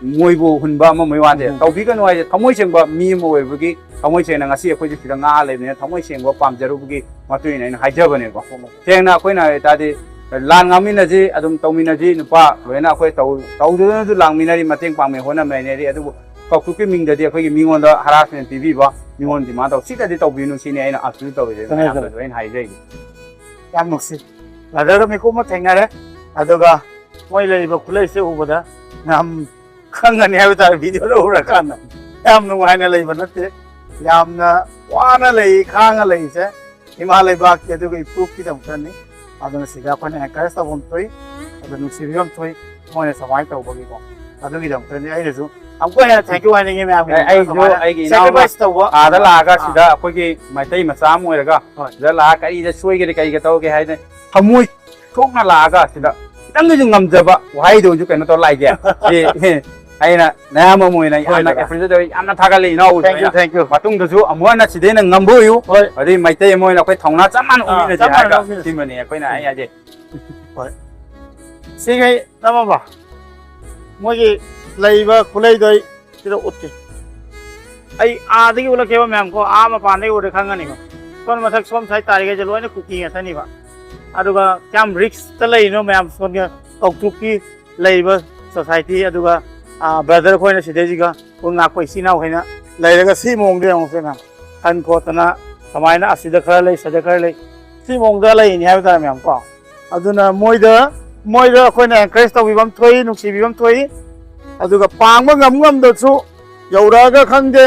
ꯃꯣꯏꯕꯨ ꯍꯨꯟꯕ ꯑꯃ ꯃꯣꯏ ꯋꯥꯟꯗꯦ꯫ ꯎꯝ꯫ ꯇꯧꯕꯤꯒꯅꯨ ꯍꯥꯏꯁꯦ, ꯊꯃꯣꯏ ꯁꯦꯡꯕ ꯃꯤ ꯑꯃ ꯑꯣꯏꯕꯒꯤ ꯊꯃꯣꯏ ꯁꯦꯡꯅ ꯉꯁꯤ ꯑꯩꯈꯣꯏꯁꯨ ꯁꯤꯗ ꯉꯥ ꯂꯩꯕꯅꯤꯅ ꯊꯃꯣꯏ ꯁꯦꯡꯕ ꯄꯥꯝꯖꯔꯨꯕꯒꯤ ꯃꯇꯨꯡ ꯏꯟꯅ ꯑꯩꯅ ꯍꯥꯏꯖꯕꯅꯦꯕ꯫ ꯎꯝ꯫ ꯁꯦꯡꯅ ꯑꯩꯈꯣꯏꯅ ꯍꯥꯏ ꯇꯥꯔꯗꯤ ꯂꯥꯟ ꯉꯥꯡꯃꯤꯟꯅꯁꯤ, ꯑꯗꯨꯝ ꯇꯧꯃꯤꯟꯅꯁꯤ, ꯅꯨꯄꯥ ꯂꯣꯏꯅ ꯑꯩꯈꯣꯏ ꯇꯧ-, ꯇꯧꯗꯨꯅꯁꯨ ꯂꯥꯡꯃꯤꯟꯅꯔꯤ, ꯃꯇꯦꯡ ꯄꯥꯡꯃꯤ ꯍꯣꯠꯅꯃꯤꯟꯅꯔꯤ꯫ ꯑꯗꯨꯕꯨ ꯀꯧꯇ꯭ꯔꯨꯛꯀꯤ ꯃꯤꯡꯗꯗꯤ ꯑꯩꯈꯣꯏꯒꯤ ꯃꯤꯉꯣꯟꯗ harassment ꯄꯤꯕꯤꯕ, ꯃꯤꯉꯣꯟꯗ demand ꯇꯧ, ꯁꯤꯗꯗꯤ ꯇꯧꯕꯤꯅꯨ ꯁꯤꯅꯤ ꯑꯩꯅ appeal ꯇꯧꯔꯤꯁꯦ ꯆꯨꯝꯃꯦ, ꯃꯌꯥꯝꯗꯁꯨ ꯆꯨꯝꯃꯦ꯫ ꯑꯩꯅ ꯍꯥꯏꯖꯔꯤꯁꯦ꯫ ꯌꯥꯝ ꯅꯨꯡꯁꯤ꯫ Brotherꯒ ꯃꯤꯀꯨꯞ ꯑꯃ ꯊꯦꯡꯅꯔꯦ꯫ ꯑꯗꯨꯒ ꯃꯣꯏ ꯂꯩꯔꯤꯕ ꯈꯨꯠꯂꯩꯁꯦ ꯎꯕꯗ ꯌꯥꯝ ꯈꯪꯒꯅꯤ ꯍꯥꯏꯕ ꯇꯥꯔꯦ, ꯚꯤꯗꯤꯑꯣꯗ ꯎꯔꯀꯥꯟꯗ꯫ ꯌꯥꯝ ꯅꯨꯡꯉꯥꯏꯅ ꯂꯩꯕ ꯅꯠꯇꯦ, ꯌꯥꯝꯅ ꯋꯥꯅ ꯂꯩ, ꯈꯥꯡꯉ ꯂꯩꯔꯤꯁꯦ ꯏꯃꯥ ꯂꯩꯕꯥꯛꯀꯤ ꯑꯗꯨꯒ ꯏꯄ꯭ꯔꯨꯞꯀꯤꯗꯃꯛꯇꯅꯤ꯫ ꯑꯗꯨꯅ ꯁꯤꯗ ꯑꯩꯈꯣꯏꯅ ꯑꯦꯟꯀꯔꯦꯖ ꯇꯧꯐꯝ ꯊꯣꯛꯏ, ꯑꯗꯨ ꯅꯨꯡꯁꯤꯕꯤꯐꯝ ꯊꯣꯛꯏ, ꯃꯣꯏꯅ ꯁꯨꯃꯥꯏꯅ ꯇꯧꯕꯒꯤꯀꯣ꯫ ꯑꯗꯨꯒꯤꯗꯃꯛꯇꯅꯤ ꯑꯩꯅꯁꯨ ꯑꯃꯨꯛꯀ ꯍꯦꯟꯅ ꯊꯦꯡꯀ꯭ꯌꯨ ꯍꯥꯏꯅꯤꯡꯉꯤ ꯃꯌꯥꯝꯒꯤ ꯑꯩ-, ꯑꯩꯁꯨ ꯁꯨꯃꯥꯏꯅ ꯑꯩꯒꯤ ꯏꯅꯥꯎꯅ ꯁꯦꯀ꯭ꯔꯤꯐꯥꯏꯁ ꯇꯧꯕ꯫ ꯑꯥꯗ ꯂꯥꯛꯑꯒ ꯑꯥ꯫ ꯁꯤꯗ ꯑꯩꯈꯣꯏꯒꯤ ꯃꯩꯇꯩ ꯃꯆꯥ ꯑꯃ ꯑꯣꯏꯔꯒ ꯍꯣꯏ꯫ ꯁꯤꯗ ꯂꯥꯛꯑꯒ ꯀꯔꯤꯗ ꯁꯣꯏꯒꯔꯦ, ꯀꯔꯤꯒ ꯇꯧꯒꯦ ꯍꯥꯏꯗꯅ ꯊꯃꯣꯏ ꯊꯣꯛꯅ ꯂꯥꯛꯑꯒ ꯁꯤꯗ ꯈꯤꯇꯪꯗꯁꯨ ꯉꯝꯖꯕ ꯋꯥꯍꯩꯗ ꯑꯣꯏꯁꯨ ꯀꯩꯅꯣ ꯇꯧꯔ ꯂꯥꯛꯏꯁꯦ꯫ ꯑꯦ, ꯑꯩꯅ ꯅꯌꯥꯝꯕ ꯑꯃ ꯑꯣꯏꯅ ꯍꯣꯏ, ꯌꯥꯝꯅ ꯗꯗꯥ꯫ ꯑꯦꯄ꯭ꯔꯤꯁꯤꯌꯦꯠ ꯇꯧꯋꯤ, ꯌꯥꯝꯅ ꯊꯥꯒꯠꯂꯤ ꯏꯅꯥꯎꯕꯨꯁꯨ ꯊꯦꯡꯀ꯭ꯌꯨ, ꯑꯩꯅ꯫ ꯊꯦꯡꯀ꯭ꯌꯨ꯫ ꯃꯇꯨꯡꯗꯁꯨ ꯑꯃꯨꯛ ꯍꯟꯅ ꯁꯤꯗꯩ ꯍꯦꯟꯅ ꯉꯝꯕ ꯑꯣꯏꯌꯨ꯫ ꯍꯣꯏ꯫ ꯑꯗꯩ ꯃꯩꯇꯩ ꯑꯃ ꯑꯣꯏꯅ ꯑꯩꯈꯣꯏ ꯊꯧꯅꯥ ꯆꯞ ꯃꯥꯟꯅ ꯑꯥ, ꯑꯣꯏꯃꯤꯟꯅꯁꯦ ꯆꯞ ꯃꯥꯟꯅ ꯍꯥꯏꯔꯒ ꯑꯣꯏꯃꯤꯟꯅꯁꯦ꯫ ꯁꯤꯃꯅꯦ ꯑꯩꯈꯣꯏꯅ ꯎꯝ꯫ ꯑꯩ ꯍꯥꯏꯁꯦ꯫ ꯍꯣꯏ꯫ ꯁꯤꯈꯩ ꯅꯝꯃꯕ? ꯃꯣꯏꯒꯤ ꯂꯩꯕ ꯈꯨꯠꯂꯩꯗꯣ ꯑꯩ ꯁꯤꯗ ꯎꯠꯀꯦ꯫ ꯑꯩ ꯑꯥꯗꯒꯤ ꯎꯠꯂꯛꯀꯦꯕ ꯃꯌꯥꯝ ꯀꯣ, ꯑꯥ ꯃꯄꯥꯟꯗꯒꯤ ꯎꯔꯗꯤ ꯈꯪꯉꯅꯤꯕ꯫ ꯁꯣꯝ ꯃꯊꯛ ꯁꯣꯝ ꯁꯥꯏꯗ ꯇꯥꯔꯤꯈꯩꯁꯦ ꯂꯣꯏꯅ ꯀꯨꯀꯤ ꯉꯥꯛꯇꯅꯤꯕ꯫ ꯑꯗꯨꯒ ꯀꯌꯥꯝ ꯔꯤꯛꯁꯇ ꯂꯩꯔꯤꯅꯣ ꯃꯌꯥꯝ ꯁꯣꯝꯒꯤ ꯀꯧꯇ꯭ꯔꯨꯛꯀꯤ ꯂꯩꯔꯤꯕ ꯁꯣꯁꯥꯏꯇꯤ, ꯑꯗꯨꯒ, ꯑꯥ, ꯕ꯭ꯔꯗꯔ ꯈꯣꯏꯅ ꯁꯤꯗꯩꯁꯤꯒ ꯄꯨꯟ ꯂꯥꯛꯄ ꯏꯆꯤꯟ ꯏꯅꯥꯎꯈꯩꯅ ꯂꯩꯔꯒ ꯁꯤ ꯃꯑꯣꯡꯗ ꯌꯦꯡꯉꯨꯁꯦ ꯃꯌꯥꯝ꯫ ꯈꯟ ꯈꯣꯠꯇꯅ ꯀꯃꯥꯏꯅ ꯑꯁꯤꯗ ꯈꯔ ꯂꯩ, ꯁꯤꯗ ꯈꯔ ꯂꯩ, ꯁꯤ ꯃꯑꯣꯡꯗ ꯂꯩꯔꯤꯅꯤ ꯍꯥꯏꯕ ꯇꯥꯔꯦ ꯃꯌꯥꯝ ꯀꯣ꯫ ꯑꯗꯨꯅ ꯃꯣꯏꯗ, ꯃꯣꯏꯗ ꯑꯩꯈꯣꯏꯅ ꯑꯦꯟꯀꯔꯦꯖ ꯇꯧꯕꯤꯕ ꯑꯃ ꯊꯣꯛꯏ, ꯅꯨꯡꯁꯤꯕꯤꯕ ꯑꯃ ꯊꯣꯛꯏ꯫ ꯑꯗꯨꯒ ꯄꯥꯡꯕ ꯉꯝ ꯉꯝꯗꯕꯁꯨ ꯌꯧꯔꯛꯑꯒ ꯈꯪꯗꯦ,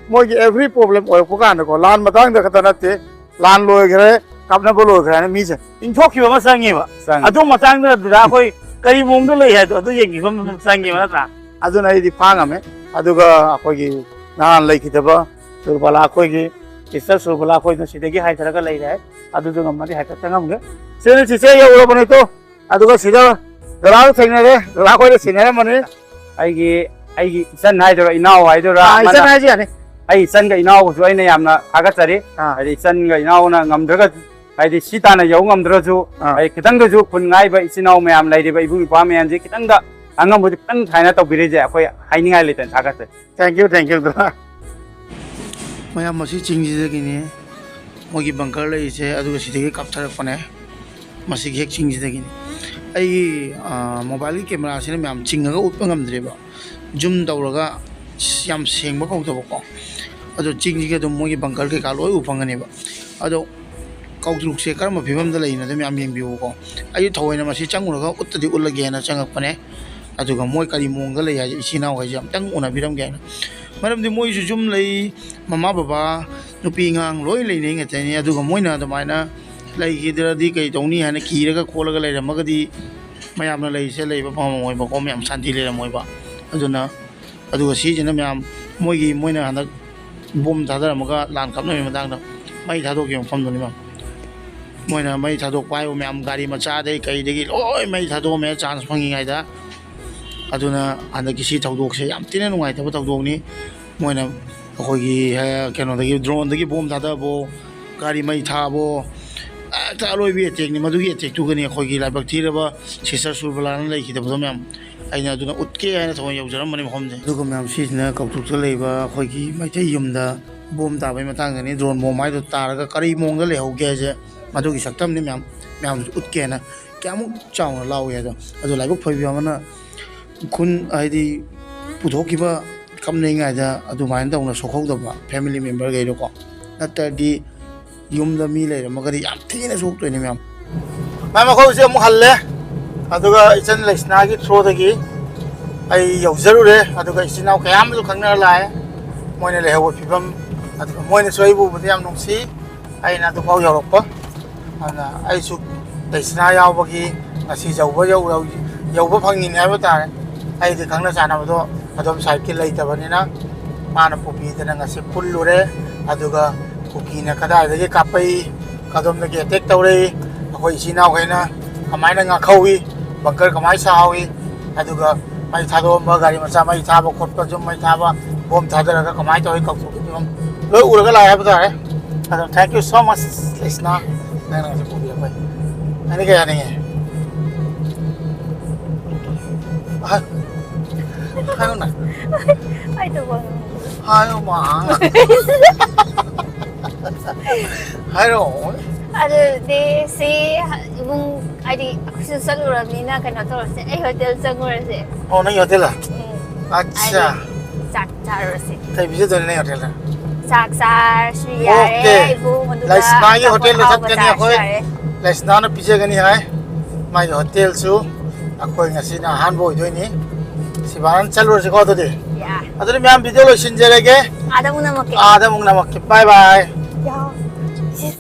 ꯃꯣꯏꯒꯤ ꯑꯦꯚ꯭ꯔꯤ ꯄ꯭ꯔꯣꯕ꯭ꯂꯦꯝ ꯑꯣꯏꯔꯛꯄ ꯀꯥꯟꯗꯀꯣ, ꯂꯥꯟ ꯃꯇꯥꯡꯗ ꯈꯛꯇ ꯅꯠꯇꯦ, ꯂꯥꯟ ꯂꯣꯏꯈ꯭ꯔꯦ, ꯀꯥꯞꯅꯕ ꯂꯣꯏꯈ꯭ꯔꯦ ꯍꯥꯏꯅ ꯃꯤꯁꯦ ꯏꯪꯊꯣꯛꯈꯤꯕ ꯑꯃ ꯆꯪꯉꯦꯕ꯫ ꯆꯪꯉꯦ꯫ ꯑꯗꯨ ꯃꯇꯥꯡꯗ ꯗꯗꯥ ꯑꯩꯈꯣꯏ ꯀꯔꯤ ꯃꯑꯣꯡꯗ ꯂꯩ ꯍꯥꯏꯗꯣ ꯑꯗꯨ ꯌꯦꯡꯕꯤꯕ ꯑꯃ ꯆꯪꯉꯦꯕ ꯅꯠꯇ꯭ꯔꯥ? ꯑꯗꯨꯅ ꯑꯩꯗꯤ ꯐꯥ ꯉꯝꯃꯦ꯫ ꯑꯗꯨꯒ ꯑꯩꯈꯣꯏꯒꯤ ꯅꯍꯥꯟ ꯂꯩꯈꯤꯗꯕ ꯁꯨꯔꯕꯂꯥ ꯑꯩꯈꯣꯏꯒꯤ ꯁꯤꯁꯇꯔ ꯁꯨꯔꯕꯂꯥ ꯑꯩꯈꯣꯏꯅ ꯁꯤꯗꯒꯤ ꯍꯥꯏꯊꯔꯒ ꯂꯩꯔꯦ ꯍꯥꯏ, ꯑꯗꯨꯁꯨ ꯉꯝꯃꯗꯤ ꯍꯥꯏꯐꯦꯠꯇ ꯉꯝꯒꯦ꯫ ꯁꯤꯅ ꯆꯤꯆꯦ ꯌꯧꯔꯕꯅꯤꯀꯣ꯫ ꯑꯗꯨꯒ ꯁꯤꯗ ꯗꯗꯥꯒ ꯊꯦꯡꯅꯔꯦ, ꯗꯗꯥ ꯑꯩꯈꯣꯏꯗ ꯁꯤꯟꯅꯔꯝꯕꯅꯤ꯫ ꯑꯩꯒꯤ, ꯑꯩꯒꯤ ꯏꯆꯟ ꯍꯥꯏꯗꯣꯏꯔꯥ, ꯏꯅꯥꯎ ꯍꯥꯏꯗꯣꯏꯔꯥ, ꯑꯥ, ꯏꯆꯟ ꯑꯃꯅ ꯍꯥꯏꯁꯨ ꯌꯥꯅꯤ꯫ ꯑꯩ ꯏꯆꯟꯒ ꯏꯅꯥꯎꯒꯁꯨ ꯑꯩꯅ ꯌꯥꯝꯅ ꯊꯥꯒꯠꯆꯔꯤ꯫ ꯑꯥ꯫ ꯍꯥꯏꯗꯤ ꯏꯆꯟꯒ ꯏꯅꯥꯎꯅ ꯉꯝꯗ꯭ꯔꯒꯁꯨ, ꯍꯥꯏꯗꯤ ꯁꯤ ꯇꯥꯟꯅ ꯌꯧ ꯉꯝꯗ꯭ꯔꯁꯨ, ꯑꯥ꯫ ꯍꯥꯏꯗꯤ ꯈꯤꯇꯪꯗꯁꯨ ꯈꯨꯟ ꯉꯥꯏꯕ ꯏꯆꯤꯟ ꯏꯅꯥꯎ ꯃꯌꯥꯝ ꯂꯩꯔꯤꯕ ꯏꯕꯨꯡ ꯏꯄ꯭ꯋꯥ ꯃꯌꯥꯝꯁꯦ ꯈꯤꯇꯪꯗ ꯑꯉꯝꯕꯗꯨ ꯈꯤꯇꯪ ꯁꯨꯃꯥꯏꯅ ꯇꯧꯕꯤꯔꯤꯁꯦ ꯑꯩꯈꯣꯏ ꯍꯥꯏꯅꯤꯡꯉꯥꯏ ꯂꯩꯇꯅ ꯊꯥꯒꯠꯆꯔꯤ꯫ Thank you, thank you, ꯗꯗꯥ꯫ ꯃꯌꯥꯝ ꯃꯁꯤ ꯆꯤꯡꯁꯤꯗꯒꯤꯅꯤ ꯃꯣꯏꯒꯤ ꯕꯪꯀꯔ ꯂꯩꯔꯤꯁꯦ, ꯑꯗꯨꯒ ꯁꯤꯗꯒꯤ ꯀꯥꯞꯊꯔꯛꯄꯅꯦ꯫ ꯃꯁꯤꯒꯤ ꯍꯦꯛ ꯆꯤꯡꯁꯤꯗꯒꯤꯅꯤ꯫ ꯑꯩꯒꯤ, ꯑꯥ, ꯃꯣꯕꯥꯏꯜꯒꯤ ꯀꯦꯃꯦꯔꯥꯁꯤꯅ ꯃꯌꯥꯝ ꯆꯤꯡꯉꯒ ꯎꯠꯄ ꯉꯝꯗ꯭ꯔꯦꯕ, ꯖꯨꯝ ꯇꯧꯔꯒ ꯌꯥꯝ ꯁꯦꯡꯕ ꯀꯧꯗꯕꯀꯣ꯫ ꯑꯗꯣ ꯆꯤꯡꯁꯤꯒꯤ ꯑꯗꯨꯝ ꯃꯣꯏꯒꯤ ꯕꯪꯀꯔ ꯀꯩꯀꯥ ꯂꯣꯏ ꯎ ꯐꯪꯒꯅꯦꯕ꯫ ꯑꯗꯣ ꯀꯧꯇ꯭ꯔꯨꯛꯁꯦ ꯀꯔꯝꯕ ꯐꯤꯕꯝꯗ ꯂꯩꯔꯤꯅꯣꯗꯣ ꯃꯌꯥꯝ ꯌꯦꯡꯕꯤꯌꯨꯀꯣ꯫ ꯑꯩꯁꯨ ꯊꯑꯣꯏꯅ ꯃꯁꯤ ꯆꯪꯉꯨꯔꯒ ꯎꯠꯇꯗꯤ ꯎꯠꯂꯒꯦꯅ ꯆꯪꯉꯛꯄꯅꯦ꯫ ꯑꯗꯨꯒ ꯃꯣꯏ ꯀꯔꯤ ꯃꯑꯣꯡꯗ ꯂꯩ ꯍꯥꯏꯁꯦ ꯏꯆꯤꯟ ꯏꯅꯥꯎꯈꯩꯁꯦ ꯑꯝꯇꯪ ꯎꯅꯕꯤꯔꯝꯒꯦ ꯍꯥꯏꯅ꯫ ꯃꯔꯝꯗꯤ ꯃꯣꯏꯁꯨ ꯌꯨꯝ ꯂꯩ, ꯃꯃꯥ ꯕꯕꯥ, ꯅꯨꯄꯤ ꯑꯉꯥꯡ ꯂꯣꯏ ꯂꯩꯅꯩ ꯉꯥꯛꯇꯅꯤ꯫ ꯑꯗꯨꯒ ꯃꯣꯏꯅ ꯑꯗꯨꯃꯥꯏꯅ ꯂꯩꯈꯤꯗ꯭ꯔꯗꯤ ꯀꯩ ꯇꯧꯅꯤ ꯍꯥꯏꯅ ꯀꯤꯔꯒ ꯈꯣꯠꯂꯒ ꯂꯩꯔꯝꯃꯒꯗꯤ ꯃꯌꯥꯝꯅ ꯂꯩꯔꯤꯁꯦ ꯂꯩꯕ ꯐꯪꯉꯝꯃꯣꯏꯕꯀꯣ, ꯃꯌꯥꯝ ꯁꯥꯟꯇꯤ ꯂꯩꯔꯝꯃꯣꯏꯕ꯫ ꯑꯗꯨꯅ ꯑꯗꯨꯒ ꯁꯤꯁꯤꯅ ꯃꯌꯥꯝ ꯃꯣꯏꯒꯤ, ꯃꯣꯏꯅ ꯍꯟꯗꯛ ꯕꯣꯝ ꯊꯥꯗꯔꯝꯃꯒ ꯂꯥꯟ ꯀꯥꯞꯅꯕꯒꯤ ꯃꯇꯥꯡꯗ ꯃꯩ ꯊꯥꯗꯣꯛꯈꯤꯕ ꯃꯐꯝꯗꯨꯅꯤ ꯃꯌꯥꯝ꯫ ꯃꯣꯏꯅ ꯃꯩ ꯊꯥꯗꯣꯛꯄ ꯍꯥꯏꯕꯨ ꯃꯌꯥꯝ ꯒꯥꯔꯤ ꯃꯆꯥꯗꯩ ꯀꯩꯗꯒꯤ ꯂꯣꯏ ꯃꯩ ꯊꯥꯗꯣꯛꯑꯝꯃꯦ ꯆꯥꯟꯁ ꯐꯪꯉꯤꯉꯩꯗ꯫ ꯑꯗꯨꯅ ꯍꯟꯗꯛꯀꯤ ꯁꯤ ꯊꯧꯗꯣꯛꯁꯦ ꯌꯥꯝ ꯊꯤꯅ ꯅꯨꯡꯉꯥꯏꯇꯕ ꯊꯧꯗꯣꯛꯅꯤ꯫ ꯃꯣꯏꯅ ꯑꯩꯈꯣꯏꯒꯤ, ꯑ, ꯀꯩꯅꯣꯗꯒꯤ, ꯗ꯭ꯔꯣꯟꯗꯒꯤ ꯕꯣꯝ ꯊꯥꯗꯕꯣ, ꯒꯥꯔꯤ ꯃꯩ ꯊꯥꯕꯣ, ꯍꯦꯛꯇ ꯑꯔꯣꯏꯕꯤ ꯑꯦꯇꯦꯛꯅꯤ꯫ ꯃꯗꯨꯒꯤ ꯑꯦꯇꯦꯛꯇꯨꯒꯅꯤ ꯑꯩꯈꯣꯏꯒꯤ ꯂꯥꯏꯕꯛ ꯊꯤꯔꯕ ꯁꯤꯁꯇꯔ ꯁꯨꯔꯕꯂꯥꯅ ꯂꯩꯈꯤꯗꯕꯗꯣ ꯃꯌꯥꯝ꯫ ꯑꯩꯅ ꯑꯗꯨꯅ ꯎꯠꯀꯦ ꯍꯥꯏꯅ ꯊꯑꯣꯏꯅ ꯌꯧꯖꯔꯝꯕꯅꯤ ꯃꯐꯝꯁꯦ꯫ ꯑꯗꯨꯒ ꯃꯌꯥꯝ ꯁꯤꯁꯤꯅ ꯀꯧꯇ꯭ꯔꯨꯛꯇ ꯂꯩꯕ ꯑꯩꯈꯣꯏꯒꯤ ꯃꯩꯇꯩ ꯌꯨꯝꯗ ꯕꯣꯝ ꯇꯥꯕꯒꯤ ꯃꯇꯥꯡꯗꯅꯤ꯫ ꯗ꯭ꯔꯣꯟ ꯕꯣꯝ ꯍꯥꯏꯗꯣ ꯇꯥꯔꯒ ꯀꯔꯤ ꯃꯑꯣꯡꯗ ꯂꯩꯍꯧꯒꯦ ꯍꯥꯏꯁꯦ ꯃꯗꯨꯒꯤ ꯁꯛꯇꯝꯅꯤ ꯃꯌꯥꯝ, ꯃꯌꯥꯝꯁꯨ ꯎꯠꯀꯦꯅ꯫ ꯀꯌꯥꯃꯨꯛ ꯆꯥꯎꯅ ꯂꯥꯎꯏ ꯍꯥꯏꯗꯣ꯫ ꯑꯗꯣ ꯂꯥꯏꯕꯛ ꯐꯕ ꯑꯃꯅ ꯈꯨꯟ, ꯍꯥꯏꯗꯤ ꯄꯨꯊꯣꯛꯈꯤꯕ ꯀꯞꯅꯉꯥꯏꯗ ꯑꯗꯨꯃꯥꯏꯅ ꯇꯧꯅ ꯁꯣꯛꯍꯧꯗꯕ ꯐꯦꯃꯤꯂꯤ ꯃꯦꯝꯕꯔꯈꯩꯗꯣꯀꯣ꯫ ꯅꯠꯇ꯭ꯔꯗꯤ ꯌꯨꯝꯗ ꯃꯤ ꯂꯩꯔꯝꯃꯒꯗꯤ ꯌꯥꯝ ꯊꯤꯅ ꯁꯣꯛꯇꯣꯏꯅꯤ ꯃꯌꯥꯝ꯫ ꯃꯌꯥꯝ ꯑꯩꯈꯣꯏ ꯍꯧꯖꯤꯛ ꯑꯃꯨꯛ ꯍꯜꯂꯦ꯫ ꯑꯗꯨꯒ ꯏꯆꯟ ꯂꯩꯁꯅꯥꯒꯤ ꯊ꯭ꯔꯣꯗꯒꯤ ꯑꯩ ꯌꯧꯖꯔꯨꯔꯦ꯫ ꯑꯗꯨꯒ ꯏꯆꯤꯟ ꯏꯅꯥꯎ ꯀꯌꯥ ꯑꯃꯁꯨ ꯈꯪꯅꯔ ꯂꯥꯛꯑꯦ꯫ ꯃꯣꯏꯅ ꯂꯩꯍꯧꯕ ꯐꯤꯕꯝ, ꯑꯗꯨꯒ ꯃꯣꯏꯅꯁꯨ ꯑꯩꯕꯨ ꯎꯕꯗ ꯌꯥꯝ ꯅꯨꯡꯁꯤ꯫ ꯑꯩꯅ ꯑꯗꯨꯐꯥꯎ ꯌꯧꯔꯛꯄ꯫ ꯑꯗꯨꯅ ꯑꯩꯁꯨ ꯂꯩꯁꯅꯥ ꯌꯥꯎꯕꯒꯤ ꯉꯁꯤ ꯌꯧꯕ ꯌꯧ-, ꯌꯧꯕ ꯐꯪꯉꯤꯅꯦ ꯍꯥꯏꯕ ꯇꯥꯔꯦ꯫ ꯑꯩꯗꯤ ꯈꯪꯅ ꯆꯥꯟꯅꯕꯗꯣ ꯑꯗꯣꯝ ꯁꯥꯏꯠꯀꯤ ꯂꯩꯇꯕꯅꯤꯅ ꯃꯥꯅ ꯄꯨꯕꯤꯗꯅ ꯉꯁꯤ ꯄꯨꯜꯂꯨꯔꯦ꯫ ꯑꯗꯨꯒ ꯀꯨꯀꯤꯅ ꯀꯗꯥꯏꯗꯒꯤ ꯀꯥꯞꯄꯛꯏ, ꯀꯗꯣꯝꯗꯒꯤ ꯑꯦꯇꯦꯛ ꯇꯧꯔꯛꯏ, ꯑꯩꯈꯣꯏ ꯏꯆꯤꯟ ꯏꯅꯥꯎꯈꯩꯅ ꯀꯃꯥꯏꯅ ꯉꯥꯛꯍꯧꯏ, ꯕꯪꯀꯔ ꯀꯃꯥꯏꯅ ꯁꯥꯍꯧꯏ, ꯑꯗꯨꯒ ꯃꯩ ꯊꯥꯗꯣꯛꯑꯝꯕ ꯒꯥꯔꯤ ꯃꯆꯥ ꯃꯩ ꯊꯥꯕ ꯈꯣꯠꯄ, ꯌꯨꯝ ꯃꯩ ꯊꯥꯕ, ꯕꯣꯝ ꯊꯥꯗꯔꯒ ꯀꯃꯥꯏꯅ ꯇꯧꯋꯤ ꯀꯧꯊꯣꯛꯄꯒꯤ ꯐꯤꯕꯝ ꯂꯣꯏ ꯎꯔꯒ ꯂꯥꯛꯑꯦ ꯍꯥꯏꯕ ꯇꯥꯔꯦ꯫ ꯑꯗꯣ thank you so much ꯂꯩꯁꯅꯥ, ꯅꯪꯅ ꯉꯁꯤ ꯄꯨꯕꯤꯔꯛꯄꯩ꯫ ꯑꯩꯅ ꯀꯩ ꯍꯥꯏꯅꯤꯡꯉꯤ? ꯍꯥꯏ-, ꯍꯥꯏꯌꯨꯅ꯫ ꯍꯥꯏꯗꯧꯕ꯫ ꯍꯥꯏꯌꯨꯃ꯫ ꯍꯥꯏꯔꯛꯑꯣ꯫ ꯑꯗꯨꯗꯤ ꯁꯤ ꯏꯕꯨꯡ, ꯍꯥꯏꯗꯤ ꯑꯩꯈꯣꯏꯁꯨ ꯆꯠꯂꯨꯔꯕꯅꯤꯅ ꯀꯩꯅꯣ ꯇꯧꯔꯁꯦ, ꯑꯩ ꯍꯣꯇꯦꯜ ꯆꯪꯉꯨꯔꯁꯦ꯫ ꯑꯣ, ꯅꯪꯒꯤ ꯍꯣꯇꯦꯜꯗ? ꯎꯝ꯫ ꯑꯠꯆꯥ꯫ ꯍꯥꯏꯗꯤ ꯆꯥꯛ ꯆꯥꯔꯨꯔꯁꯦ꯫ ꯀꯩ ꯄꯤꯖꯗꯣꯏꯅꯣ ꯅꯪꯒꯤ ꯍꯣꯇꯦꯜꯗ? ꯆꯥꯛ ꯆꯥꯔꯁꯨ ꯌꯥꯔꯦ, ꯑꯣꯀꯦ꯫ ꯏꯕꯨꯡ, ꯑꯗꯨꯒ ꯂꯩꯁꯅꯥꯒꯤ ꯑꯆꯥꯄꯣꯠ ꯍꯣꯇꯦꯜꯗ ꯑꯍꯥꯎꯕ ꯆꯠꯀꯅꯤ ꯆꯥꯔꯁꯨ ꯑꯩꯈꯣꯏ꯫ ꯌꯥꯔꯦ꯫ ꯂꯩꯁꯅꯥꯅ ꯄꯤꯖꯒꯅꯤ ꯍꯥꯏ꯫ ꯃꯥꯒꯤ ꯍꯣꯇꯦꯜꯁꯨ ꯑꯩꯈꯣꯏ ꯉꯁꯤꯅ ꯑꯍꯥꯟꯕ ꯑꯣꯏꯗꯣꯏꯅꯤ꯫ ꯁꯤꯕꯥꯅꯟ ꯆꯠꯂꯨꯔꯁꯤꯀꯣ ꯑꯗꯨꯗꯤ꯫ Yeah. ꯑꯗꯨꯗꯤ ꯃꯌꯥꯝ video ꯂꯣꯏꯁꯤꯟꯖꯔꯒꯦ꯫ ꯑꯥꯗ ꯑꯃꯨꯛ ꯅꯝꯃꯛꯀꯦ꯫ ꯑꯥꯗ ꯑꯃꯨꯛ ꯅꯝꯃꯛꯀꯦ꯫ Bye bye.